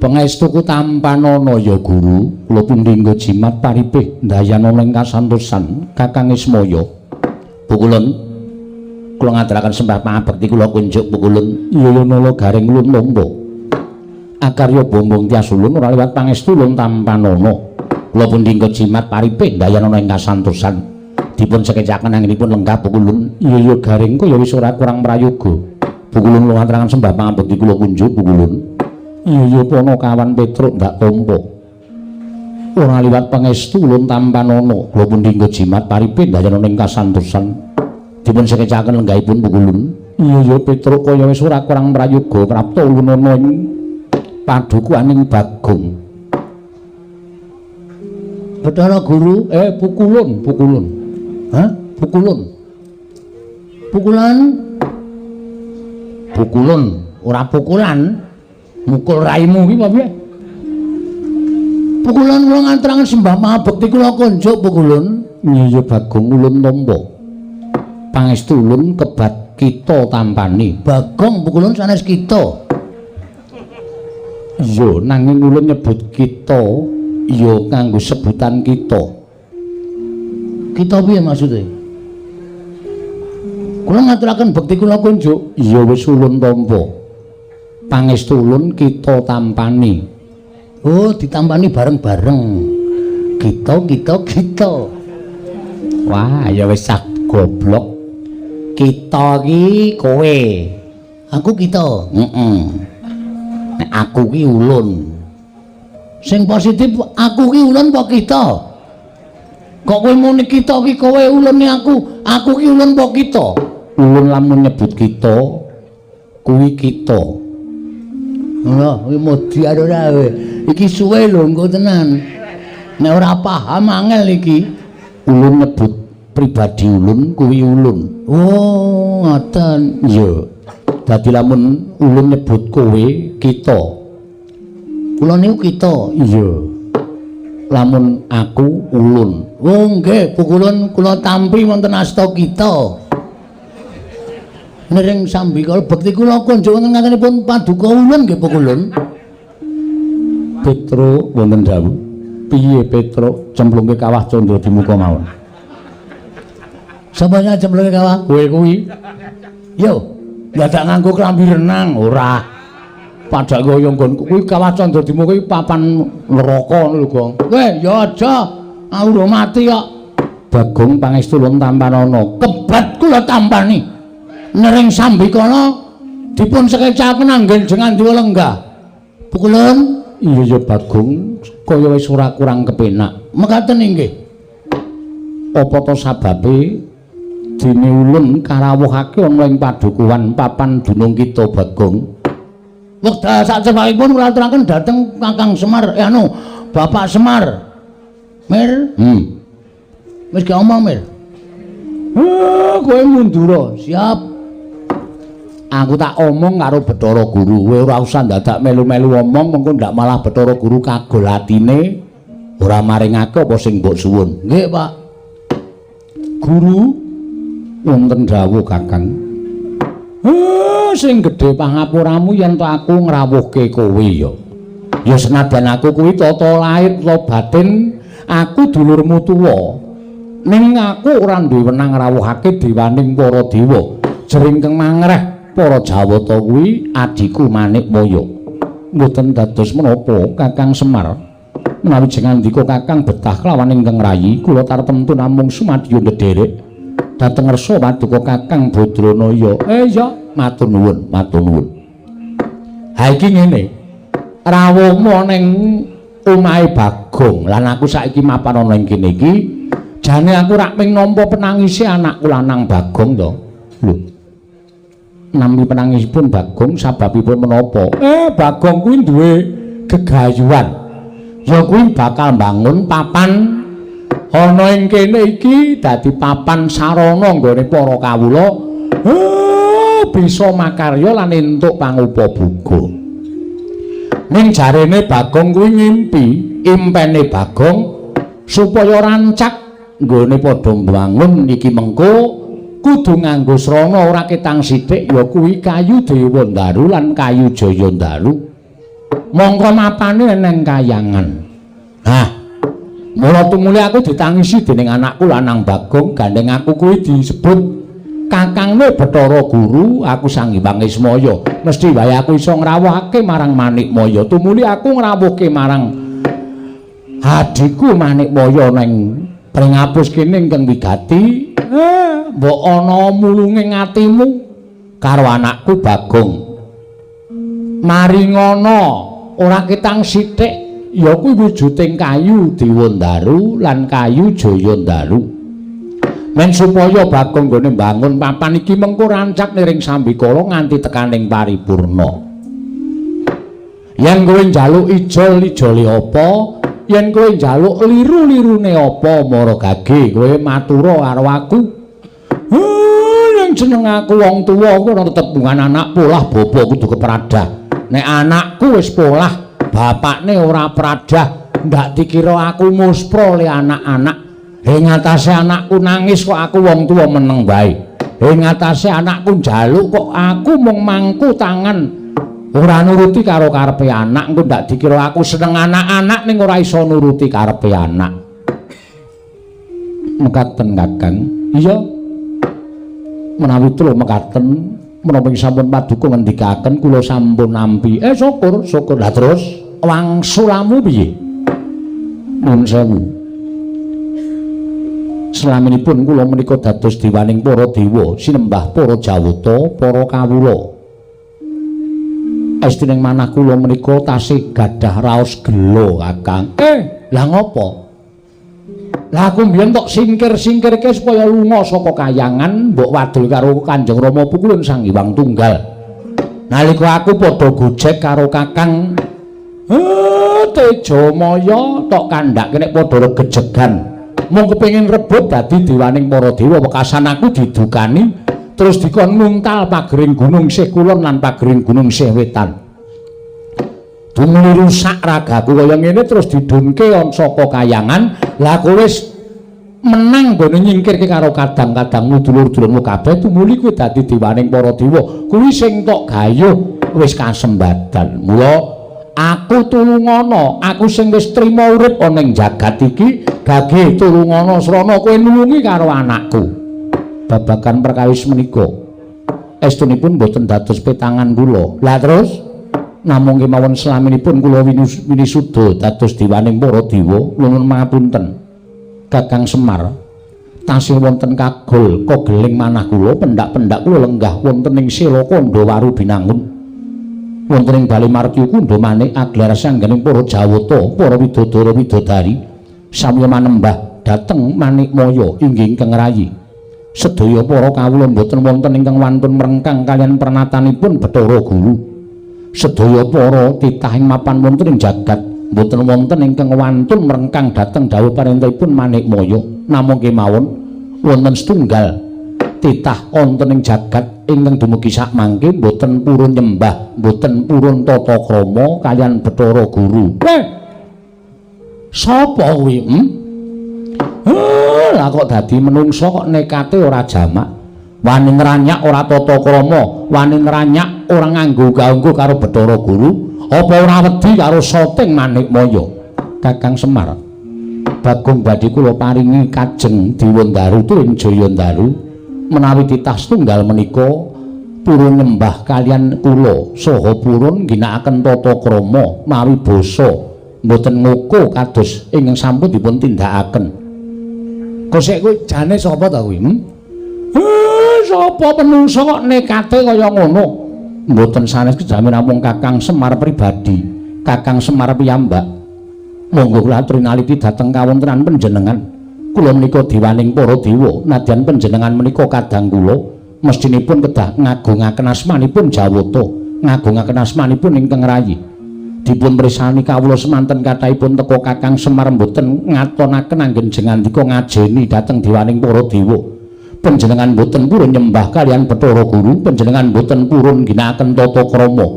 Pangestuku tampanana ya Guru, kula pundi nggo jimat paripih ndayanana ing kasantosan Kakang Ismaya. Pukulun kula ngaturaken sembah pangabekti kula kunjuk pukulun. Iya nala garing ulun nampa. Akarya bombong tias ulun ora liwat pangestu ulun tampanana. Kula pundi nggo jimat paripih ndayanana ing kasantosan. Dipun sekecaken anggenipun lenggah pukulun. Iya ya garing kaya wis ora kurang prayoga. Pukulun kula ngaturaken sembah pangabekti kula kunjuk pukulun. Iya Panakawan Petruk ndak tampa. Ora liwat pangestu ulun tampanana. Kula pundi nggo jimat paripih ndayanana ing kasantosan. Dipun sekecaken lenggahipun pukulun. Iya ya Petruk kaya wis ora kurang prayoga prapta ulun ana ing padukuhaning Bagong. Bathara Guru, pukulun, pukulun. Hah? Pukulun. Pukulan. Pukulun, ora pukulan. Mukul raimu ki apa piye? Pukulun kula ngaturaken sembah pangabekti kula kunjuk pukulun. Iya ya Bagong ulun tampa. Pangestu ulun kebat kita tampani. Bagong pukulun sanes kita. Iya, nanging ulun nyebut kita ya nganggo sebutan kita. Kita piye maksude? Kula ngaturaken bekti kula kunjuk. Iya wis ulun tampa. Pangestu ulun kita tampani. Oh, ditampani bareng-bareng. Kita kita kita. Wah, ya wis cah goblok. Kita ki kowe. Aku kita. Heeh. Nek aku ki ulun. Sing positif aku ki ulun apa kita? Kok kowe muni kita ki kowe ulune aku, aku ki ulun apa kita? Ulun lamun nyebut kita kuwi kita. Lha, kuwi modiar ora kowe. Iki suwe lho engko tenan. Nek ora paham angel iki. Ulun nyebut pribadi ulun kuwi ulun. Oh, ngoten. Iya. Dadi lamun ulun nyebut kowe kita. Kula niku kita. Iya. Lamun aku ulun. Oh nggih, pukulun kula tampi wonten asta kita. Nering sambikala bekti kula kunjuk wonten ngatenipun paduka ulun nggih pukulun. Petro wonten dawuh. Piye Petro cemplungke kawah candra di muka mawon. Sapa sing cemplungke kawah? Kowe kuwi. Yo, dadak nganggo klambi renang ora. Padake kaya nggonku kuwi Kawah Candradima kuwi papan neraka ngono lho, Gong. Weh, ya aja. Aku urung mati kok. Bagong pangestu ulun tampanana. Kebat kula tampani. Nering sambikala dipun sekecaken anggen jengan dewa lenggah. Pukulun? Iya ya Bagong, kaya wis ora kurang kepenak. Mekaten inggih. Apa to sababe dene ulun karawuhake ana ing padukuhan papan dunung kita Bagong? Wekdal sacepakipun kula aturaken dhateng Kakang Semar, anu Bapak Semar. Mir? Wis gak omong, Mir. Kowe mundura. Siap. Aku tak omong karo Bathara Guru. Kowe ora usah dadak melu-melu omong, mengko ndak malah Bathara Guru kagol atine ora maringake apa sing mbok suwun. Nggih, Pak. Guru wonten dawuh, Kakang. Sing gedhe pangapuramu yen to aku ngrawuhke kowe ya. Ya senadyan aku kuwi tata lahir ta batin, aku dulurmu tuwa. Ning aku ora duwe wenang ngrawuhake dewaning para dewa. Jering kang mangreh para Jawata kuwi adhiku Manikmaya. Mboten dados menapa Kakang Semar. Menawi jengandika Kakang betah kelawan ingkang rayi, kula tartemtu namung sumadyo ndederek dhateng ngersa paduka Kakang Badranaya. Ya, matur nuwun, matur nuwun. Ha iki ngene. Rawuhmu ning omahe Bagong lan aku saiki mapan ana ing kene iki, jane aku rak ping nampa penangise anakku lanang Bagong to. Lho. Nampi penangisipun Bagong sababipun menapa? Bagong kuwi duwe gegayuhan. Ya kuwi bakal mbangun papan ana ing kene iki dadi papan sarana nggone para kawula bisa makarya lan entuk pangupa-buga. Ning jarene Bagong kuwi ngimpi, impene Bagong supaya rancak nggone padha mbangun iki mengko kudu nganggo srana ora ketang sithik ya kuwi kayu Dewandaru lan kayu Jayandaru. Mongko mapane neng kayangan. Nah, mula tumuli aku ditangisi dening anakku lanang Bagong, gandeng aku kuwi disebut kakangne Bathara Guru, aku Sang Hyang Ismaya. Mesti wae aku iso ngrawuhake marang Manikmaya. Tumuli aku ngrawuhke marang adhiku Manikmaya neng pringapus kene ingkang wigati. Mbok ana mulunge atimu karo anakku Bagong. Maringana ora ketang sithik ya kuwi wujuding kayu Dewandaru lan kayu Jayandaru. Men supaya Bagong nggone mbangun papan iki mengko rancak niring sambikala nganti tekaning paripurna. Yen kowe njaluk ijol ijole apa, yen kowe njaluk liru-lirune apa, mara gage kowe matura karo aku. Yen jeneng aku wong tuwa kuwi ana tetembungan anak polah bapa kudu kepradah. Nek anakku wis polah, bapakne ora pradah, ndak dikira aku muspra le anak-anak. Ing atase anakku nangis kok aku wong tuwa meneng wae. Ing atase anakku njaluk kok aku mung mangku tangan ora nuruti karo karepe anak, engko ndak dikira aku seneng anak-anak ning ora iso nuruti karepe anak. Mekaten Kakang. Iya. Menawi telu mekaten, menapa sampun paduka ngendikaken kula sampun nampi. Syukur, syukur. Lah terus wangsulamu piye? Nuwun sewu. Selaminipun kula menika dados dewaning para dewa, sinembah para jawata, para kawula. Estuning manah kula menika tasih gadah raos gela, Kakang. Lah ngopo? Lah aku mbiyen tok singkir-singkirke supaya lunga saka kayangan, mbok wadul karo Kanjeng Rama Pukulun Sang Hyang Tunggal. Nalika aku padha gojek karo Kakang Tejamaya tok kandhake nek padha regejegan. Mung kepengin rebut dadi dewaning para dewa, wekasan aku didukani terus dikon nguntal pagering gunung sih kulon lan pagering gunung sih wetan. Tumuli rusak ragaku kaya ngene terus didunke saka kayangan. Lah kowe wis menang nggone nyingkirke karo kadang-kadangmu dulur-dulurmu kabeh, tumuli kowe dadi dewaning para dewa. Kuwi sing tok gayuh wis kasembadan. Mula aku tulungana, aku sing wis trima urip ana ing jagat iki, gage tulungana srana kowe nulungi karo anakku. Babagan perkawis menika estunipun mboten dados petangan kula. Lah terus Namung kemawon slaminipun kula winisuda dados dewaning para dewa, nuwun pangapunten. Kakang Semar tasih wonten kagol kogeling manah kula, pendak-pendak kula lenggah wonten ing Sela Kandha Waru Binangun. Wonten ing Bale Martya Kundha Manik agelar sangganing para Jawata, para widodara widodari sami manembah dhateng Manikmaya inggih ingkang rayi. Sedaya para kawula mboten wonten ingkang wantun mrengkang kaliyan pernatanipun Bathara Guru. Sedaya para titah ing mapan wonten ing jagat mboten wonten ingkang wantun mrengkang dhateng dawuh parentahipun Manikmaya. Namung kemawon wonten setunggal titah wonten ing jagat ingkang dumugi sakmangke mboten purun nyembah, mboten purun tata krama kaliyan Bathara Guru. Sapa kuwi? Lah kok dadi menungsa kok nekate ora jamak, wani ngranyak ora tata krama, wani ngranyak ora nganggo gaunggo karo Bathara Guru, apa ora wedi karo soting Manikmaya? Kakang Semar, Bagong badhe kula paringi kajeng Dewandaru tuwin Jayandaru menawi titah setunggal menika purun nyembah kaliyan kula saha purun ngginakaken tata krama mawi basa mboten ngoko kados ingkang sampun dipun tindakaken. Kosek kuwi jane sapa ta kuwi? Sapa menungsa kok nekate kaya ngono? Mboten sanes kejamen namung Kakang Semar pribadi, Kakang Semar piyambak. Monggo kula aturi naliti dhateng kawontenan panjenengan. Kula menika dewaning para dewa, nadyan panjenengan menika kadang kula mestinipun kedah ngagungaken asmanipun Jawata, ngagungaken asmanipun ingkang rayi. Dipun pirsani kawula semanten kathahipun teka Kakang Semar mboten ngatonaken anggen jengandika ngajeni dhateng dewaning para dewa. Panjenengan mboten purun nyembah kaliyan Bathara Guru, panjenengan mboten purun ngginakaken tata krama.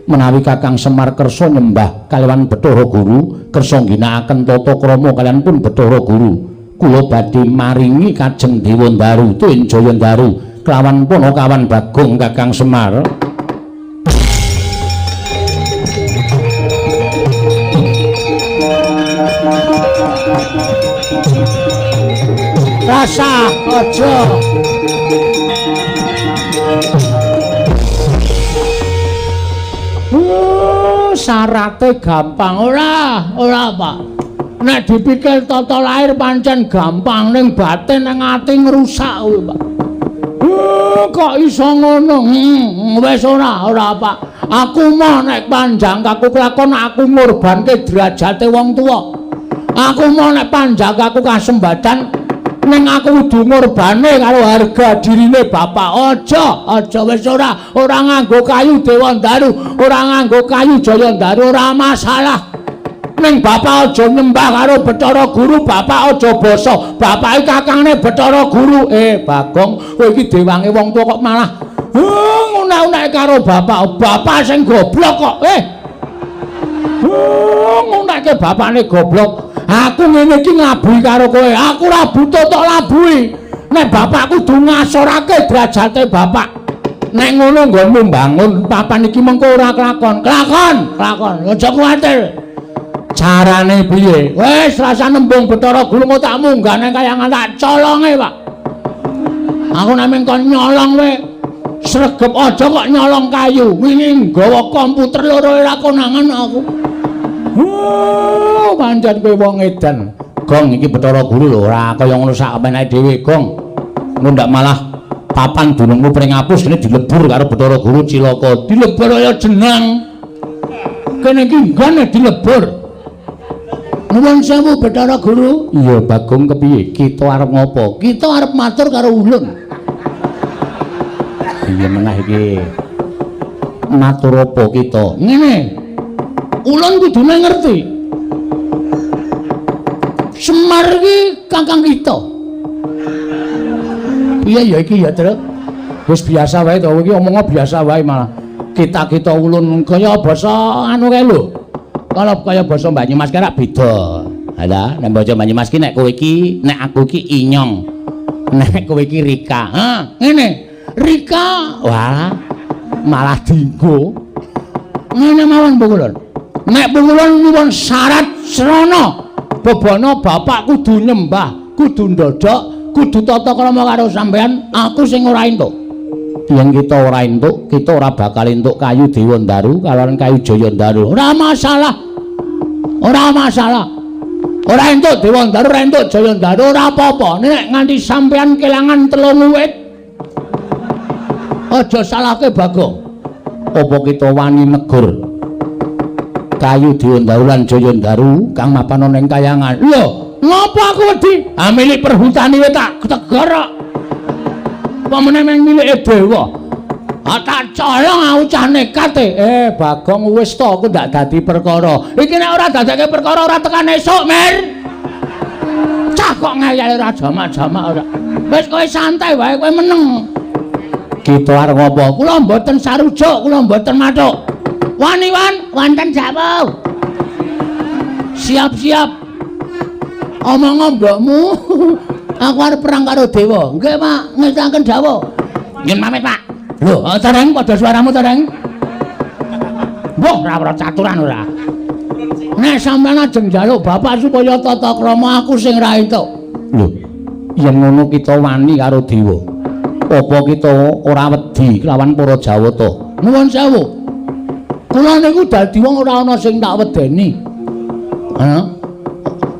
Menawi Kakang Semar kersa nyembah kaliyan Bathara Guru, kersa ngginakaken tata krama kaliyan pun Bathara Guru, kula badhe maringi kajeng Dewandaru tuwin Jayandaru kelawan panakawan Bagong Kakang Semar. Rasa aja. Syarate gampang ora, ora Pak. Nek dipikir tata lahir pancen gampang, ning batin nang ati ngrusak kuwi Pak. Kok iso ngono? Wis ora, ora Pak. Aku mau nek panjang kaku kelakon aku ngorbanke derajate wong tuwa. Aku mau nek panjang kaku kasembadan ning aku kudu ngorbane karo harga dirine bapak. Aja, aja wis ora, ora nganggo kayu Dewandaru, ora nganggo kayu Jayandaru, ora masalah. Ning bapak aja nyembah karo Bathara Guru, bapak aja basa. Bapak iki kakangne Bathara Guru. Bagong, kowe iki dewange wong tuwa kok malah ngunek-unek karo bapak. Bapak sing goblok kok. Ngunekke bapakne goblok. Aku ngene iki nglabuhi karo kowe. Aku ora butuh tok labuhi. Nek bapak kudu ngasorake derajate bapak. Nek ngono nggonmu mbangun papan iki mengko ora kelakon. Kelakon, kelakon. Aja kuwatir. Carane piye? Wis rasa nembung Bathara Guru kok tak munggah nang kayangan tak colonge, Pak. Aku nek mung kon nyolong wae. Sregep aja kok nyolong kayu. Wingi nggawa komputer loro ora konangan aku. Pancen kowe wong edan. Gong iki Bathara Guru lho ora kaya ngono sak penake dhewe, Gong. Ngono ndak malah papan dunungmu pring apus kene dilebur karo Bathara Guru cilaka. Dilebur kaya jenang. Kene iki nggone dilebur. Nuwun sewu Bathara Guru. Iya, Bagong kepiye? Kita arep ngopo? Kita arep matur karo ulun. Iya meneh iki. Matur apa kita? Ngene. Ulun kudune ngerti. Semar iki kakang kita. Piye ya iki ya, Truk? Wis biasa wae to, iki omongnya biasa wae malah. Kita-kita ulun kaya basa anu kae lho. Kalau kaya basa Banyumas ki rak beda. Halah, nek basa Banyumas ki nek kowe iki, nek aku iki inyong. Nek kowe iki Rika. Ha, ngene. Rika, wah, malah dinggo. Ngene mawon pukulun. Nek pukulun nyuwun syarat srana bebana bapak kudu nyembah, kudu ndodhok, kudu tata krama karo sampean, aku sing ora entuk. Yen kita ora entuk, kita ora bakal entuk kayu Dewandaru kalawan kayu Jayandaru. Ora masalah. Ora masalah. Ora entuk Dewandaru, ora entuk Jayandaru, ora apa-apa. Nek nganti sampean kelangan 3 wit, aja salahke Bagong. Apa kita wani negur kayu Dewandaru lan Jayandaru kang mapan ana ing kayangan? Lho, ngopo aku wedi? Ah, milik perhutani wae tak tegur kok. Apa meneh meng milike dewa? Ah, tak colong aku cah nekat e. Bagong wis to, aku ndak dadi perkara. Iki nek ora dadekke perkara ora tekan esuk, Mir. Cah kok ngeyel ora jamak-jamak ora. Wis kowe santai wae, kowe meneng. Kita arep ngopo? Kula mboten sarujuk, kula mboten mathuk. Wani wan, wonten jawab. Siap-siap. Omong mbokmu. Aku arep perang karo dewa. Nggih, Pak, ngestaken dawuh. Nggih pamit, Pak. Lho, tereng padha suaramu tereng. Mbah, ora ora caturan ora. Nek sampeyan ajeng njaluk bapak supaya tata krama aku sing ra entuk. Lho, yen ngono kita wani karo dewa. Apa kita ora wedi kelawan para Jawata? Nuwun sewu. Kula niku dadi wong ora ana sing tak wedeni. Ha?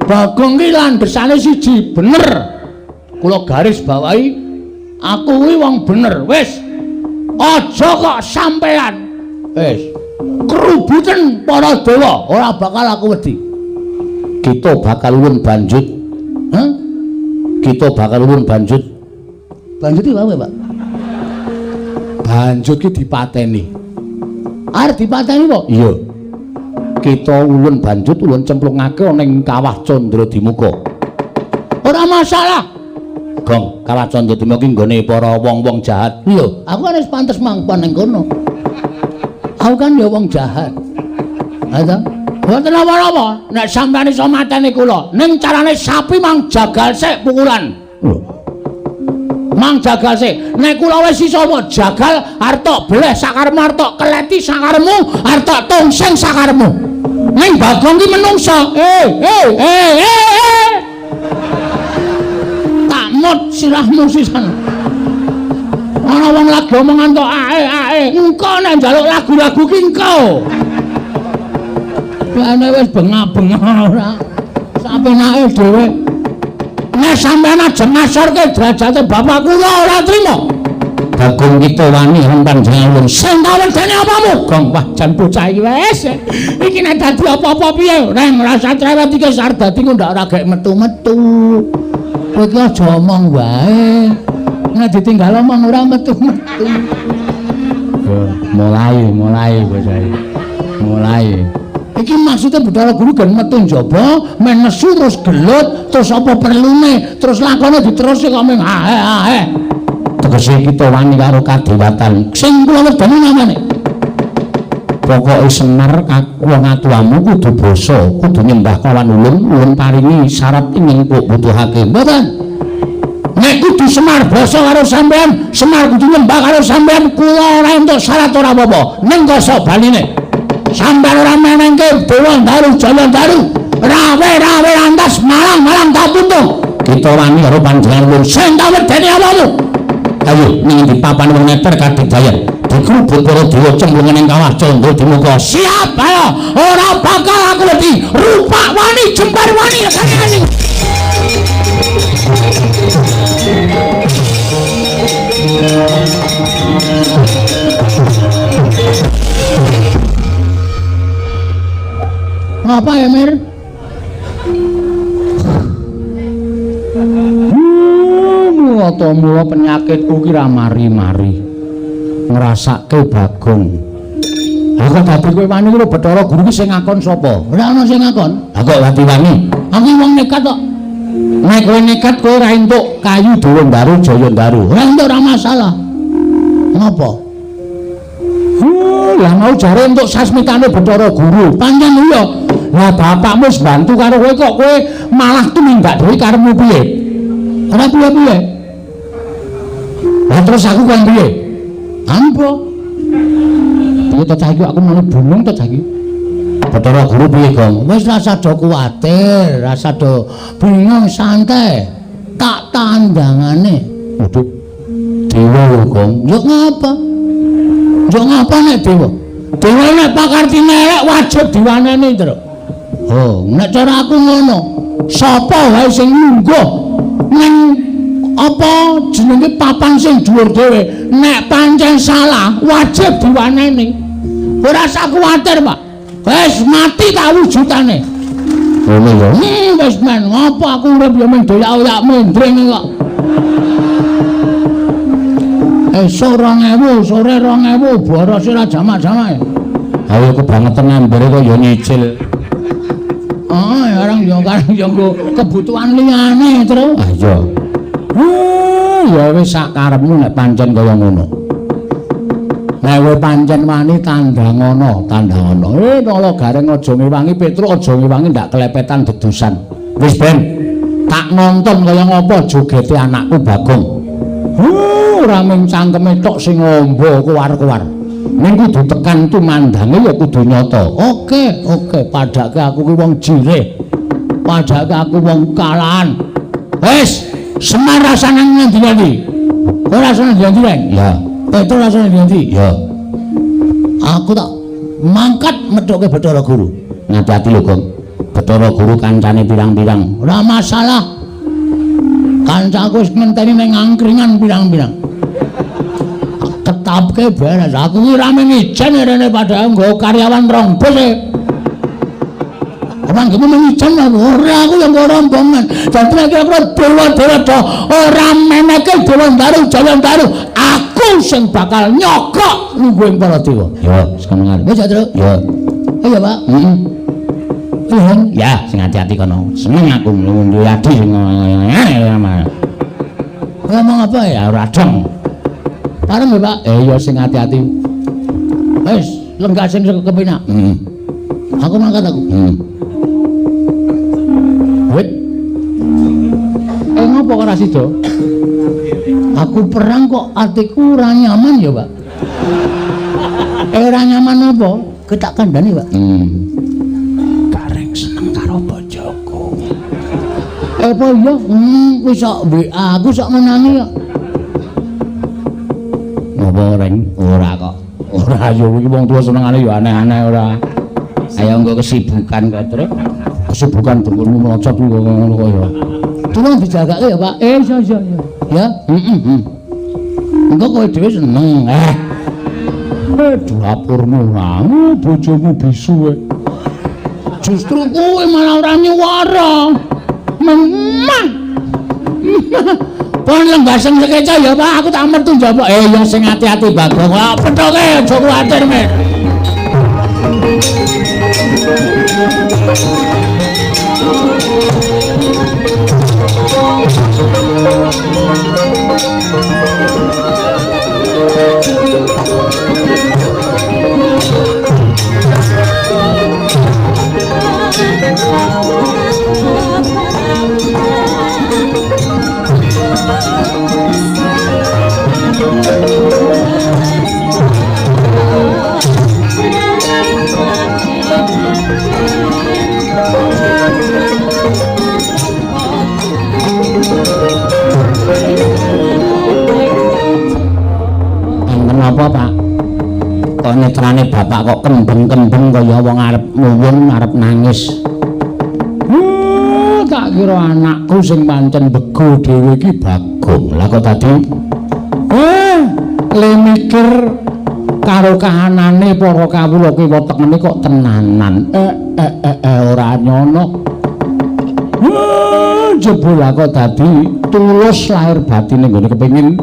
Bagong ki landhesane siji, bener. Kula garis bawahi, aku kuwi wong bener. Wis. Aja kok sampean. Wis. Krubuten para dewa, ora bakal aku wedi. Kita bakal ulun banjut. Hah? Kita bakal ulun banjut. Banjut iki apa, Pak? Banjut ki dipateni. Arep dipateni kok? Iya. Kita ulun banjut ulun cemplungake ana ing Kawah Candradimuka. Ora masalah. Gong, Kawah Candradimuka ki nggone para wong-wong jahat. Lho, aku kan wis pantes mangkon ning kono. Aku kan ya wong jahat. Ha ta? Mboten napa-napa, nek sampeyan iso mateni kula, ning carane sapi mang jagal sik pukulan. Lho. Mang jagal sik. Nek kula wis iso mok jagal arep tok bleh sakarepmu, arep tok keleti sakarepmu, arep tok tungsing sakarepmu. Ning Bagong ki menungsa. Eh. Tak mut sirahmu sisan. Ana wong lagi omongan tok ae ae. Engko nek njaluk lagu-lagu ki engko. Lane wis bengak-bengok ora. Sapenake dhewe. Nek sampeyan ajeng ngasorke derajate bapak kula ora trima. Bagong kita wani lan panjenengan ulun. Sing tak wedeni apamu? Gong, wah jan bocah iki wis. Iki nek dadi apa-apa piye? Reng rasa cerewet iki wis arep dadi kok ndak ora gek metu-metu. Kowe iki aja omong wae. Nek ditinggal omong ora metu-metu. Mulai bocah iki. Mulai. Iki maksudnya Bathara Guru gen metu njaba, men nesu terus gelut, terus apa perlune, terus lakone diteruske kok mung ae ae. Tegese kita wani karo kadewatan. Sing kula wedeni namane. Pokoke Semar wong atuwamu kudu basa, kudu nyembah kawan ulun, ulun paringi syarat ingkang mbok butuhake. Mboten. Nek kudu Semar basa karo sampean, Semar kudu nyembah karo sampean, kula ora entuk syarat ora apa-apa. Ning kasa baline. Sampean ora menengke Dewandaru Jayandaru, rawe-rawe lantas malang-malang kapuntung. Kita wani karo panjenengan ulun. Sing tak wedeni apamu? Ayo ning endi papan wong neter kadigdayan. Dikrubut para dewa cemplungan ing Kawah Candradimuka. Siap, ayo. Ora bakal aku wedi. Rupak wani, jembar wani, lekane. Ngapa ya, Mir? Mula mula penyakitku ki ra mari-mari. Ngrasake Bagong. Lah kok dadi kowe wani lho Bathara Guru ki sing ngakon sapa? Ora ana sing ngakon. Lah kok dadi wani? Aku wong nekat kok. Nek kowe nekat kowe ora entuk kayu Dewandaru Jayandaru. Ora entuk ora masalah. Ngapa? Lah mau jare entuk sasmitane Bathara Guru. Pancen iya. Lah bapakmu wis bantu karo kowe kok kowe malah tumindak dhewe karepmu piye? Ora piye-piye. Lah terus aku kon piye? Ambo. Piye to cah iki aku mau bingung to cah iki. Bathara Guru piye, Gong? Wis rasa do kuwatir, rasa do bingung santai. Tak tandangane. Waduh. dewa lho, Gong. Yo ngapa? Yo ngapa nek dewa? Dewa nek pakartine elek wajib diwaneni, Tru. Oh, nek cara aku ngono. Sapa wae sing lungguh ning apa jenenge papan sing dhuwur dhewe, nek pancen salah wajib diwaneni. Ora usah kuwatir, Pak. Wis mati tak wujudane. Ngono ya. Wis men, ngopo aku urip ya mung doyak-oyak mendring kok. Esuk 2000, sore 2000, boros ora jamak-jamak. Ayo kebangetan ambere kok ya nyicil. Oh, orang yo karang yo nggo kebutuhan liyane, Tru. Ah iya. Ya wis sak karepmu nek pancen kaya ngono. Nek kowe pancen wani tandhangono, tandhangono. Nala Gareng aja ngewangi Petruk, aja ngewangi ndak kelepetan dedusan. Wis ben tak nonton kaya ngapa jogete anakku Bagong. Ora mung cangkeme tok sing amba kuwar-kuwar. Ning kudu tekan tumandange ya kudu nyata. Oke, oke, padake aku ki wong jirih. Padake aku wong kalahan. Wis, Semar rasane ngendi-endi? Ora rasane ngendi-endi, Reng? Ya. Petruk rasane ngendi-endi? Ya. Aku tak mangkat methuke Bathara Guru. Ngati-ati lho, Gong. Bathara Guru kancane pirang-pirang. Ora masalah. Kancaku wis ngenteni ning angkringan pirang-pirang. Ketapke beres. Aku ki ora mung ijen rene padahal nggo karyawan rong bus e. Ora nggo mung ijen aku. Ora, aku yang nggo rombongan. Dadi nek kira-kira dewa-dewa do ora meneke Dewa Ndaru Jaya Ndaru, aku sing bakal nyokok nungguing para dewa. Ya, wis kono ngarep. Wis, Truk. Ya. Iya, Pak. Heeh. Tuhan. Ya, sing hati-hati kono. Seneng aku nduwe adi sing ngomong apa ya? Ora dong. Pareng lho, Pak. Ya sing hati-hati. Wis, lenggah sing kepenak. Heeh. Aku mangkat aku. Heeh. Wit. Ngopo kok ora sida? Aku perang kok atiku ora nyaman ya, Pak. Ora nyaman apa? Ketak kandhani, Pak. Gareng seneng karo bojoku. Apa iya? Wis sok WA aku sok menangi kok. Ngopo, Reng? Ora kok. Ora yo iki wong tuwa senengane yo aneh-aneh ora. Ayo engko kesibukan kok, Truk. Kesibukan dengkulmu melocot ngono kok ya. Tolong dijagake ya, Pak. Iya iya iya. Ya, Heeh. Engko kowe dhewe seneng. Dapurmu ora, bojomu bisu kowe. Justru kowe malah ora nyuwara. Memang. Pon lenggah sing sekeca ya, Pak. Aku tak metu njaba. Ya sing ati-ati Bagong. Wah, pethoke aja kuwatir, Met. Enten apa, Pak? Kok netrane bapak kok kembeng-kembeng kaya wong arep nuwun, arep nangis. Tak kira anakku sing pancen bego dhewe iki Bagong. Lah kok tadi le mikir karo kahanane para kawula kiwa tengene kok tenanan. Ora nyono. Jebul kok dadi tulus lahir batine nggone kepengin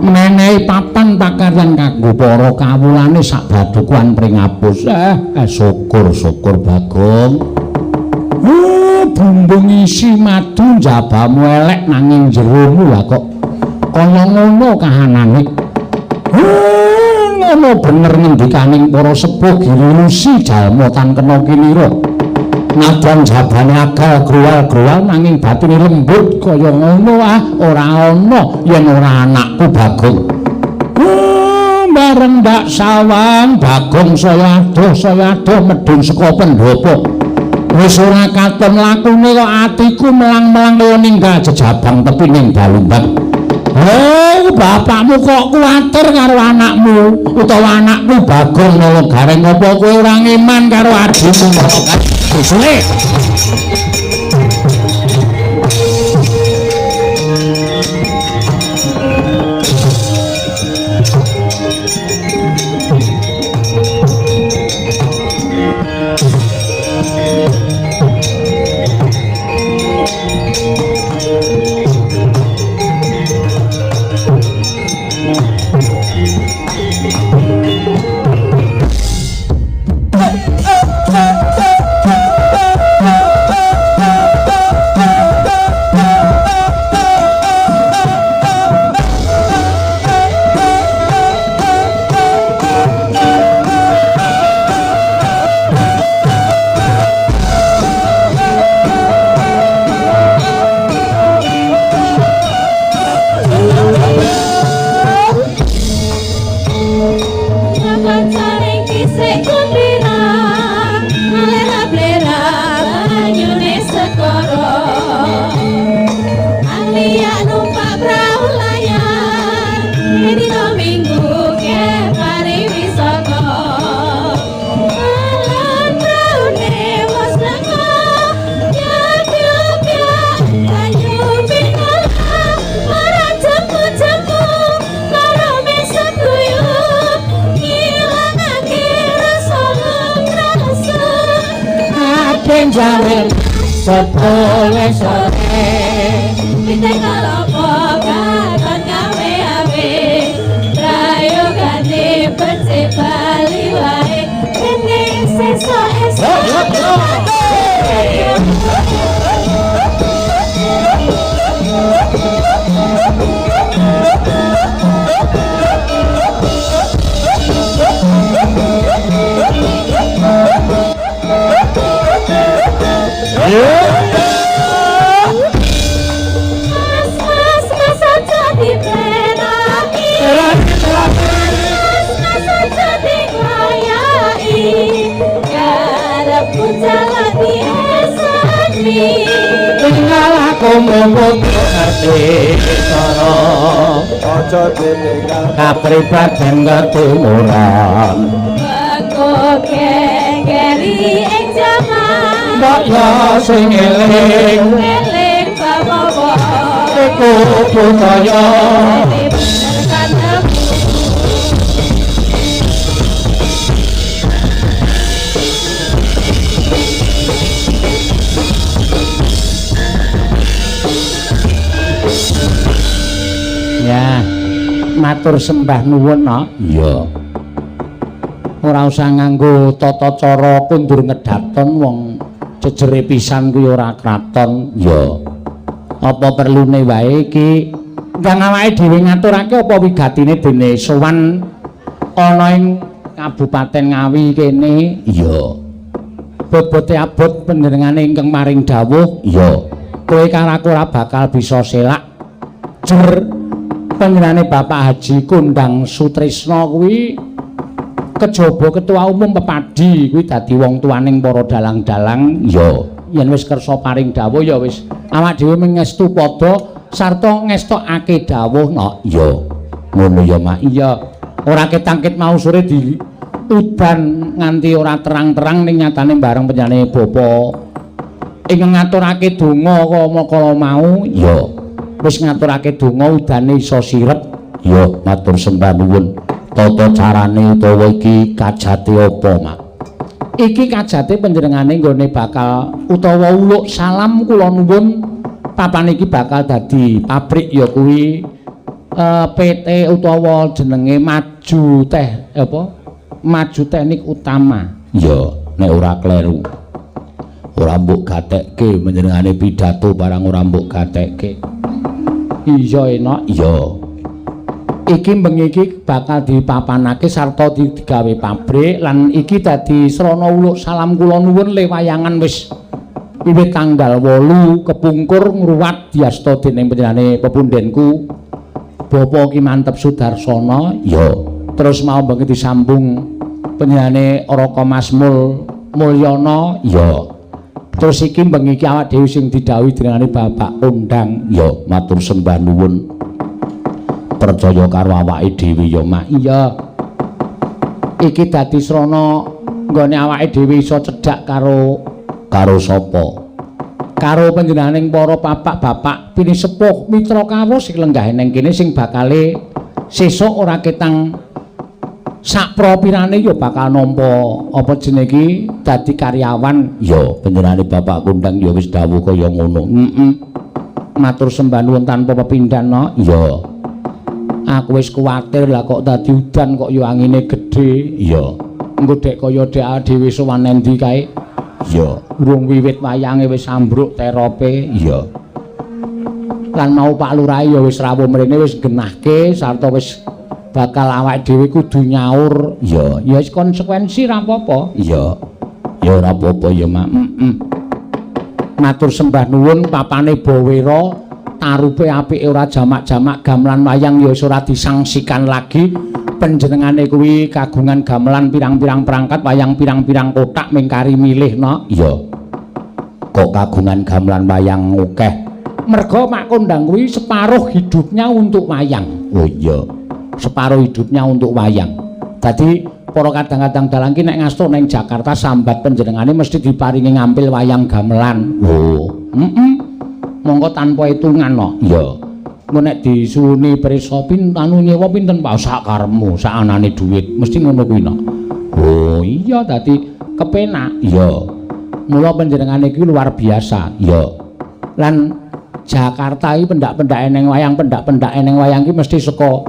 menehi papan pakaryan kanggo para kawulane sak badukuan pringapus. Syukur-syukur Bagong. Bumbung isi madu njabamu elek nanging jeromu lah kok kaya ngono kahanane. Ngono bener ngendikaning para sepuh girilusi jalma tan kena kinira. Nadyan jabane agal gruwal-gruwal nanging batine lembut kaya ngono ora ana yen ora anakku Bagong. Bareng ndak sawang Bagong saya adoh medhun saka pendhapa. Wis ora katon lakune kok atiku melang-melang kaya ninggal jejabang tepi ning dalumbang. Oh, bapakmu kok kuwatir karo anakmu utawa anakku Bagong Nala Gareng, apa kowe ora ngeman karo adhimu Nala Gareng? Susule. Sepuluh sore pitik kalopo katon gawe-awe prayogane becik bali wae kene sesuk esuk. Tinggal aku mung ngerti cara aja ditinggal kapribaden ketimuran bako kengeri ing jaman mbok yo sing eling eling bapak iku budaya. Ya, matur sembah nuwun, no. Iya. Ora usah nganggo tata cara kundur ngedaton wong jejere pisan kuwi ora kraton. Iya. Apa perlune wae iki kang awake dhewe ngaturake apa wigatine dene sowan ana ing Kabupaten Ngawi kene? Iya. Bobote abot panjenengane ingkang maring dawuh? Iya. Kowe karo aku ora bakal bisa selak. Jer panjenengane Bapak Haji Kondang Sutrisno kuwi kejaba ketua umum Pepadi kuwi dadi wong tuaning para dalang-dalang. Iya. Yen wis kersa paring dawuh ya wis awak dhewe mengestu padha sarta ngestokake dawuh, no. Iya. Ngono ya, Mak. Iya. Ora ketangkit mau sore di udan nganti ora terang-terang ning nyatane bareng panjenengane bapa ing ngaturake donga kala mau. Iya. Wis ngaturake donga udane iso sirep. Ya, matur sembah nuwun. Tata carane utawa iki kajate apa, Mak? Iki kajate panjenengane nggone bakal utawa uluk salam kula nuwun papan iki bakal dadi pabrik ya kuwi PT utawa jenenge Maju Teh apa? Maju Teknik Utama. Ya, nek ora kleru. Ora mbok gatekke panjenengane pidato barang ora mbok gatekke. Iya enak. Iya. Iki bengi iki bakal dipapanake sarta digawe pabrik lan iki dadi srana uluk salam kula nuwun le wayangan wis wiwit tanggal 8 kepungkur ngruwat diasta dening panjenengane pepundhenku Bapak Ki Manteb Sudarsono. Iya. Terus mau bengi disambung panjenengane Raka Mas Mulyono. Iya. Terus iki bengi iki awak dhewe sing didhawuhi jenengane Bapak Kondang. Ya, matur sembah nuwun. Percaya karo awake dhewe ya, Mak. Iya. Iki dadi srana nggone awake dhewe iso cedhak karo karo sapa? Karo panjenenganing para bapak-bapak pinisepuh mitra kawruh sing lenggah ning kene sing bakale sesuk ora ketang sakpropirane ya bakal nampa apa jenenge iki dadi karyawan. Ya, panjenengane Bapak Kondang ya wis dawuh kaya ngono. Heeh. Matur sembah nuwun tanpa pepindhan, no. Iya. Aku wis kuwatir lah kok dadi udan kok ya angine gedhe. Iya. Engko dek kaya dek dhewe sowan endi kae? Iya. Urung wiwit wayange wis ambruk terope. Iya. Lan mau Pak Lurah ya wis rawuh mrene wis genahke sarta wis bakal awake dhewe kudu nyaur. Iya, ya wis konsekuensi ra apa-apa. Iya. Ya ora apa-apa ya, Mak. Heeh. Matur sembah nuwun papane Bawera, tarupe apike ora jamak-jamak, gamelan wayang ya wis ora disangsikan lagi. Panjenengane kuwi kagungan gamelan pirang-pirang perangkat wayang pirang-pirang kotak mingkari milih, no. Iya. Kok kagungan gamelan wayang akeh? Merga Mak Kondang kuwi separuh hidupnya untuk wayang. Oh iya. Separuh hidupnya untuk wayang. Dadi para kadang-kadang dalang ki nek ngasto ning Jakarta sambat panjenengane mesti diparingi ngampil wayang gamelan. Oh, heeh. Monggo tanpa hitungan, no. Iya. Engko nek disuwuni pirsa pin anu nyewa pinten Pak sak karepmu, sak anane dhuwit, mesti ngono kuwi, no. Oh, iya dadi kepenak. Iya. Mula panjenengane iki luar biasa. Iya. Lan Jakarta iki pendak-pendake ning wayang, pendak-pendake ning wayang iki mesti saka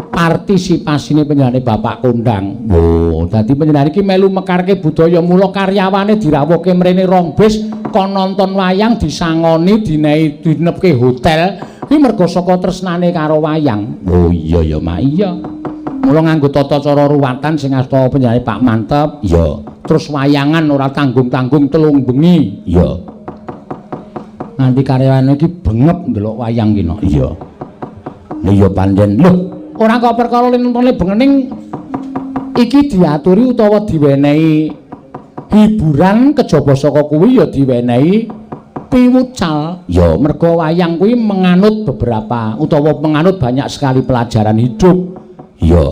partisipasine panjenengane Bapak Kondang. Oh, dadi panjenengane iki melu mekarke budaya, mula karyawane dirawuhke mrene rong bis kon nonton wayang disangoni dinehi dinepke hotel. Kuwi merga saka tresnane karo wayang. Oh iya ya, Mak. Iya. Mula nganggo tata cara ruwatan sing asta panjenengane Pak Mantep. Iya. Terus wayangan ora tanggung-tanggung 3 bengi. Iya. Nganti karyawane iki bengep ndelok wayang ki, no. Iya. Lha iya pancen. Lho, ora kok perkara nontone bengening iki diaturi utawa diwenehi hiburan kejaba saka kuwi ya diwenehi piwucal. Ya merga wayang kuwi menganut beberapa utawa menganut banyak sekali pelajaran hidup. Ya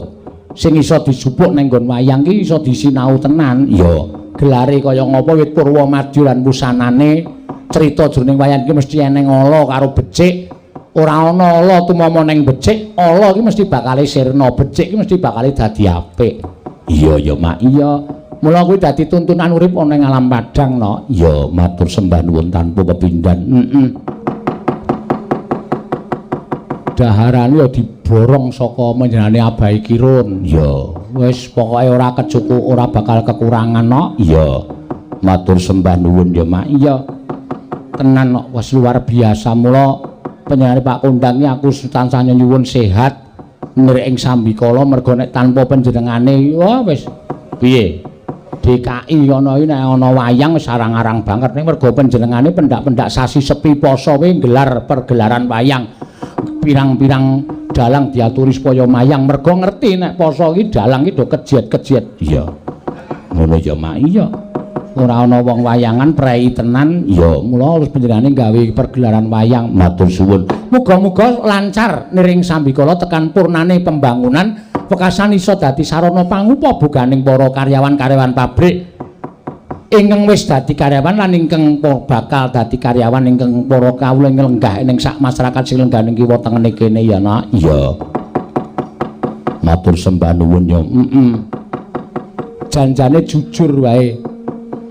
sing iso dijupuk ning nggon wayang ki iso disinau tenan. Ya gelare kaya ngapa wit purwa madya lan wusanane cerita jroning wayang ki mesti eneng ala karo becik. Ora ana ala tumama ning becik, ala ki mesti bakale sirna, becik ki mesti bakale dadi apik. Iya ya, Mak. Iya. Mula kuwi dadi tuntunan urip ana ing alam padhang, no. Iya, matur sembah nuwun tanpa pepindhan. Heeh. Daharane ya diborong saka panjenengane Abai Kirun. Iya. Wis pokoke ora kecukup, ora bakal kekurangan, no. Iya. Matur sembah nuwun ya, Mak. Iya. Tenan kok wis luar biasa. Mula panjenengane Pak Kondang iki aku tansah nyuwun sehat nir ing sambikala, merga nek tanpa panjenengane wah wis piye DKI ana iki nek ana wayang wis arang-arang banget ning merga panjenengane pendak-pendak sasi sepi poso kuwi nggelar pergelaran wayang pirang-pirang dalang diaturi supaya mayang merga ngerti nek poso iki dalang iki do kejet-kejet. Iya. Ngono ya, Mak. Iya. Ora ana wong wayangan prei tenan. Iya, mula terus panjenengane gawe pergelaran wayang. Matur suwun. Muga-muga lancar niring sambikala tekan purnane pembangunan wekasan iso dadi sarana pangupa buganing para karyawan-karyawan pabrik ingkang wis dadi karyawan lan ingkang bakal dadi karyawan ingkang para kawula lenggah ning sak masyarakat sing lenggah ning kiwa tengene kene ya, Nak. Iya. Matur sembah nuwun ya. Heeh. Janjane jujur wae.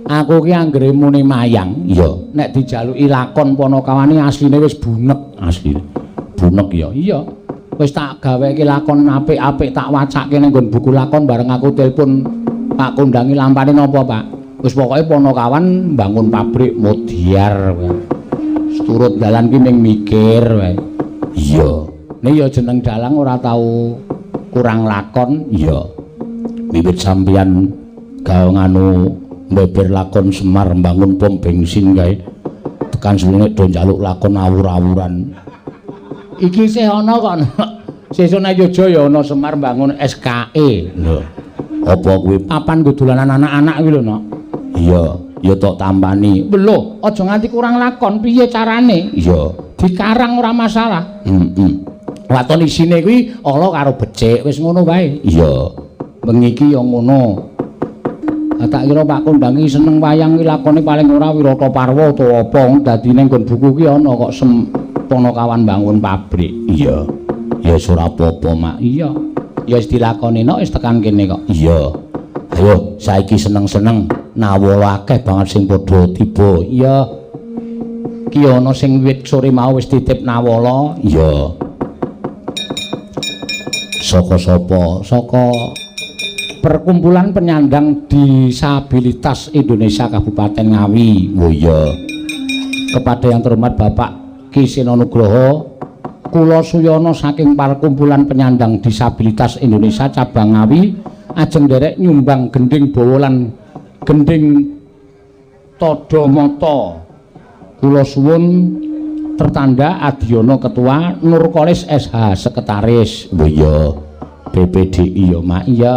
Aku ki anggere muni mayang, iya, nek dijaluki lakon Panakawane asline wis bunek, asline. Bunek ya. Iya. Wis tak gaweke lakon apik-apik tak wacake ning nggon buku lakon bareng aku telepon Pak Kondangi lampane napa, Pak? Wis pokoke Panakawan mbangun pabrik modiar wae. Turut dalan ki ning mikir wae. Iya. Nek ya jeneng dalang ora tau kurang lakon, iya. Wiwit sampeyan gawe nganu mbeber lakon Semar mbangun pom bensin kae tekan suwene do njaluk lakon awur-awuran. Iki isih ana kok. Sesuk nek Yogya ya ana Semar mbangun SKE. Lho. Apa kuwi papan nggo dolanan anak-anak kuwi lho, Nok? Iya, ya tok tampani. Lho, aja nganti kurang lakon, piye carane? Iya, dikarang ora masalah. Heeh. Waton isine kuwi ala karo becik, wis ngono wae. Iya. Bengi iki ya ngono. Lah tak kira Pak Kondang iki seneng wayang iki lakone paling ora Wirata Parwa utawa apa, dadi ning nggon buku ki ana kok Panakawan bangun pabrik. Iya. Ya wis ora apa-apa, Mak. Iya. Ya wis dilakoni nok wis tekan kene kok. Iya. Ayo saiki seneng-seneng nawala akeh banget sing padha tiba. Iya. Ki ana sing wit sore mau wis titip nawala. Iya. Saka sapa? Saka Perkumpulan Penyandang Disabilitas Indonesia Kabupaten Ngawi. Oh iya. Kepada yang terhormat Bapak Ki Seno Nugroho, kula Suyono saking Perkumpulan Penyandang Disabilitas Indonesia Cabang Ngawi ajeng nderek nyumbang gending bawa lan gending tadha mata. Kula suwun tertanda Adiono Ketua, Nurkolis SH Sekretaris. Oh iya. BPDI ya, Mak. Iya.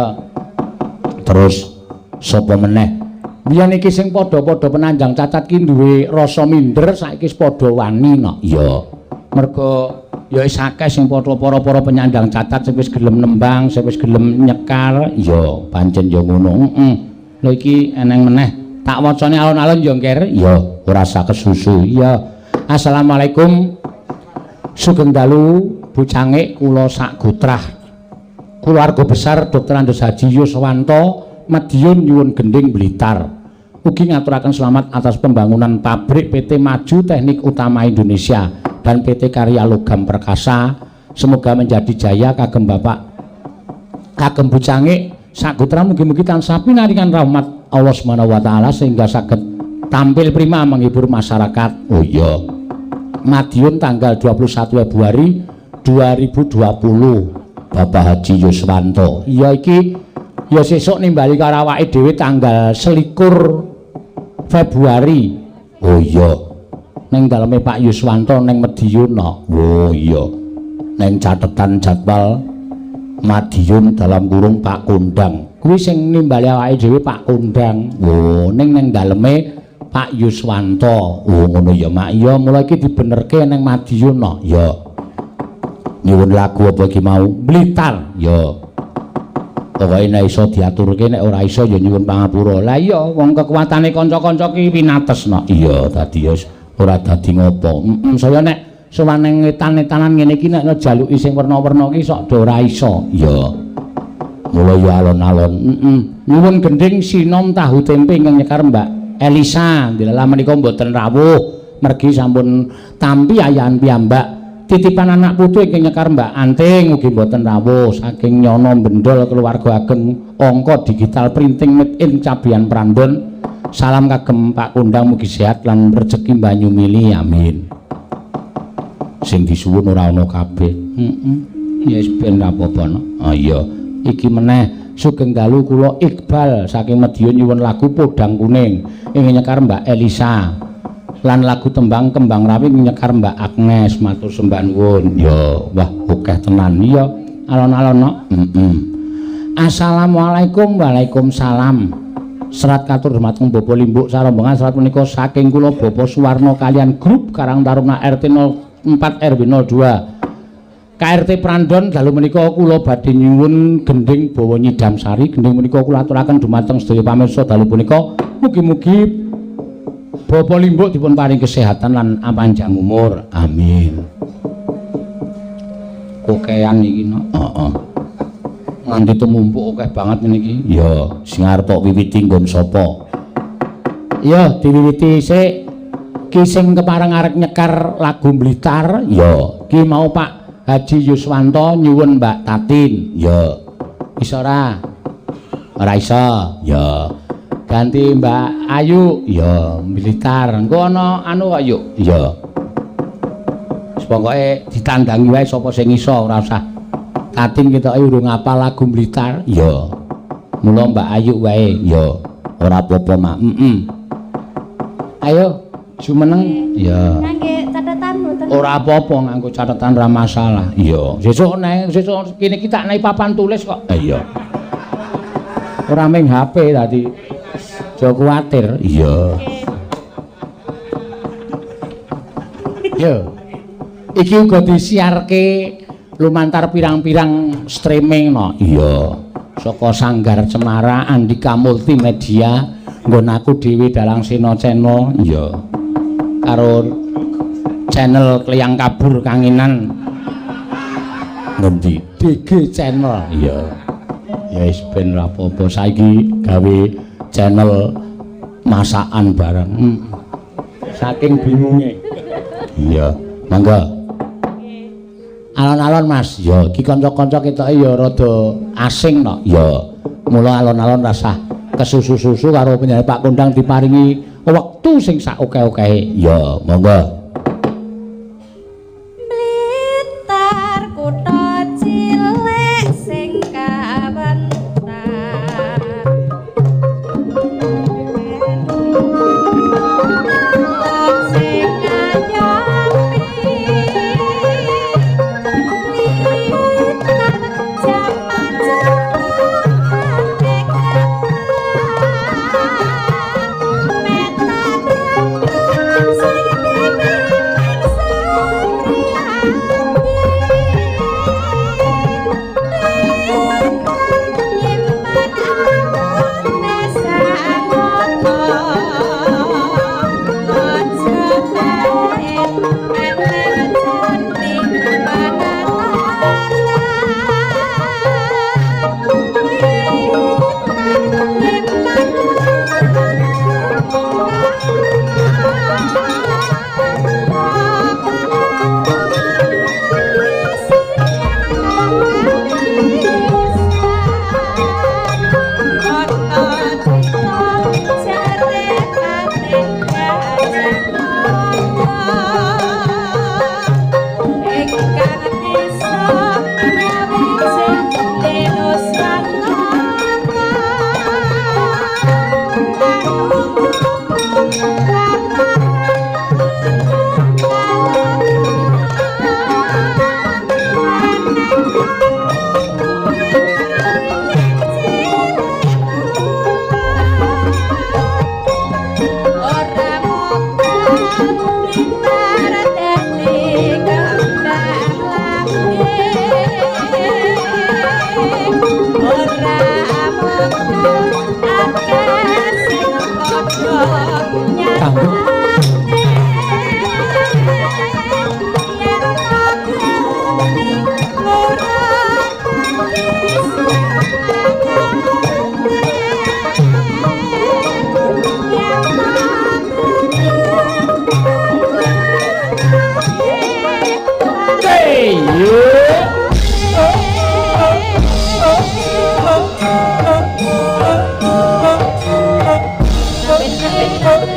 Terus sapa meneh? Biyen iki sing padha-padha penandang cacat ki duwe rasa minder, saiki wis padha wani no. Iya. Mergo ya wis akeh sing padha para-para penyandang cacat sing wis gelem nembang, sing wis gelem nyekar. Iya, pancen ya ngono. Heeh. Lha iki eneng meneh. Tak wacane alon-alon ya, Ngger. Iya, ora usah kesusu. Iya. Assalamualaikum. Sugeng dalu Bu Cangik, kula sak gotrah. Keluarga besar Dr. Andes Haji Yuswanto Madiun nyuwun gending Blitar. Ugi ngaturaken selamat atas pembangunan pabrik PT Maju Teknik Utama Indonesia dan PT Karya Logam Perkasa. Semoga menjadi jaya kagem Bapak, kagem Bu Cangik sagotra, mugi-mugi tansah pinaringan rahmat Allah Subhanahu wa taala sehingga saged tampil prima menghibur masyarakat. Oh iya. Madiun tanggal 21 Februari 2020. Bapak Haji Yuswanto. Iya, iki ya sesuk nimbali karo awake dhewe tanggal 21 Februari. Oh iya. Ning daleme Pak Yuswanto ning Madiun no. Oh iya. Ning catetan jadwal Madiun dalam kurung Pak Kondang. Kuwi sing nimbali awake dhewe Pak Kondang. Oh, ning ning daleme Pak Yuswanto. Oh ngono ya, Mak. Iya, mulai iki dibenerke ning Madiun no. Ya. Nyuwun lagu apa iki mau? Blitar. Ya. Pokoke nek iso diaturke, nek ora iso ya nyuwun pangapura. Lah iya, wong kekuatane kanca-kanca ki winates no. Iya, dadi ya ora dadi ngopo. Heeh, saya nek sowan ning wetan-wetanan ngene iki nek jaluki sing werna-werna ki sok do ora iso. Iya. Mula ya alon-alon. Heeh. Nyuwun gending sinom tahu tempe ingkang nyekar Mbak Elisa. Dilalah menika mboten rawuh, mergi sampun tampi ayahan piyambak. Titipan anak putu ingkang nyekar Mbak Anting ugi mboten rawuh saking Nyono Bendol keluarga ageng angka digital printing made in Cabean Prandon. Salam kagem Pak Kondang, mugi sehat lan rejeki banyu mili, amin. Sing disuwun ora ana kabeh. Heeh. Ya wis ben ra apa-apa no. Ah iya, iki meneh sugeng dalu, kula Iqbal saking Madiun nyuwun lagu Podang Kuning ingkang nyekar Mbak Elisa lan lagu tembang Kembang Rawi nyekar Mbak Agnes, matur sembah nuwun. Ya, wah akeh tenan. Iya, alon-alon no. Heeh. Assalamualaikum. Waalaikumsalam. Serat katur dumateng Bapak Limbuk sarombongan, serat menika saking kula Bapak Suwarno kalian grup Karang Taruna RT 04 RW 02 KRT Prandon, dalu menika kula badhe nyuwun gending Bawa Nyidam Sari. Gending menika kula aturaken dumateng sedaya pamirsa dalu punika, mugi-mugi Bapak Limbuk dipun paring kesehatan lan panjang umur, amin. Kokean iki no. Heeh, nganti tumumpuk akeh banget ngene iki. Ya, sing arep tok wiwiti nggon sapa? Ya, diwiwiti sik. Ki sing kepareng arep nyekar lagu Blitar. Ya, ki mau Pak Haji Yuswanto nyuwun Mbak Tatin. Ya. Iso ora? Ora iso. Ya. Ganti Mbak Ayu. Ya, Blitar. Engko ana anu kok yuk. Ya. Wis pokoke ditandangi wae sapa sing iso, ora usah. Tatin ketoke urung ngapal lagu Blitar. Ya. Mula Mbak Ayu wae. Ya. Ora apa-apa, Mak. Heeh. Ayo, jumeneng. Ya. Ngangge catatan mboten? Ora apa-apa nganggo catatan ora masalah. Iya. Sesuk nek sesuk kene iki tak naik papan tulis kok. Iya. Ora ming HP dadi. Aja kuwatir. Iya. Yo. Iki uga disiarke Lumantar pirang-pirang streaming no. Iya. Saka Sanggar Cemara Andika Multimedia nggon aku dhewe Dalang Sena Channel. Iya. Karo channel Kliyang Kabur Kanginan. Ngendi? DG Channel. Iya. Ya wis ben ora apa-apa saiki gawe channel masakan bareng. Saking bingunge. Iya, mangga. Alon-alon Mas. Ya, iki kanca-kanca ketoke ya rada asing no. Ya. Mula alon-alon rasah kesusu-susu karo penyanyi Pak Kondang diparingi wektu sing sak oke-okehe. Ya, monggo. Blitar kutha cilik sing kawentar. Sing ngayomi Blitar jaman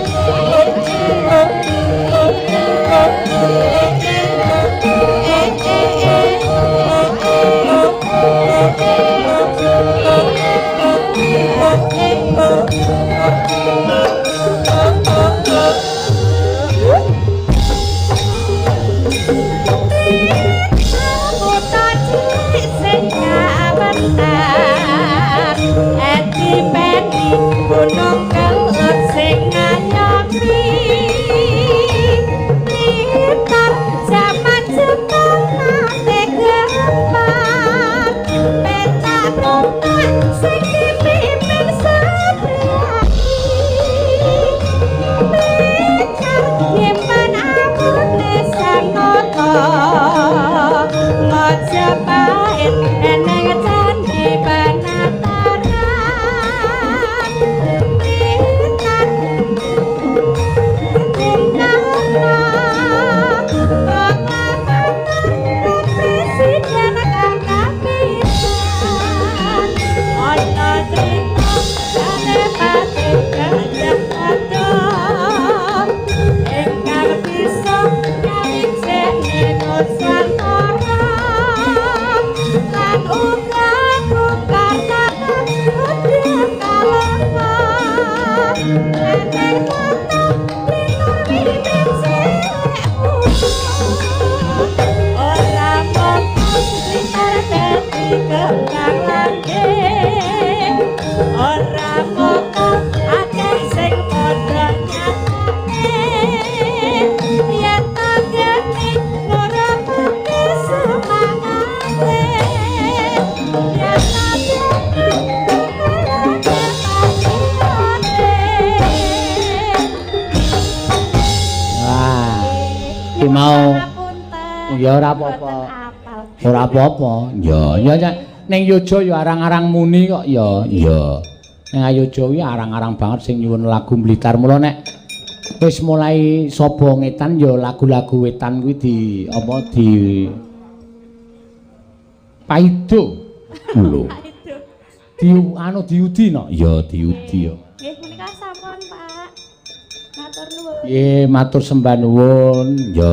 mau. Ngapunten. Ya ora apa-apa. Mboten apal. Ora apa-apa. Ya, ya ya. Ning Yojo ya arang-arang muni kok ya. Ya. Ning Ayojo kuwi arang-arang banget sing nyuwun lagu Blitar. Mula nek wis mulai saba ngetan ya lagu-lagu wetan kuwi di apa di paido. Lho. Itu. Di anu diudi no. Ya diudi ya. Nggih menika sampun, Pak. Matur nuwun. Nggih, matur sembah nuwun. Ya.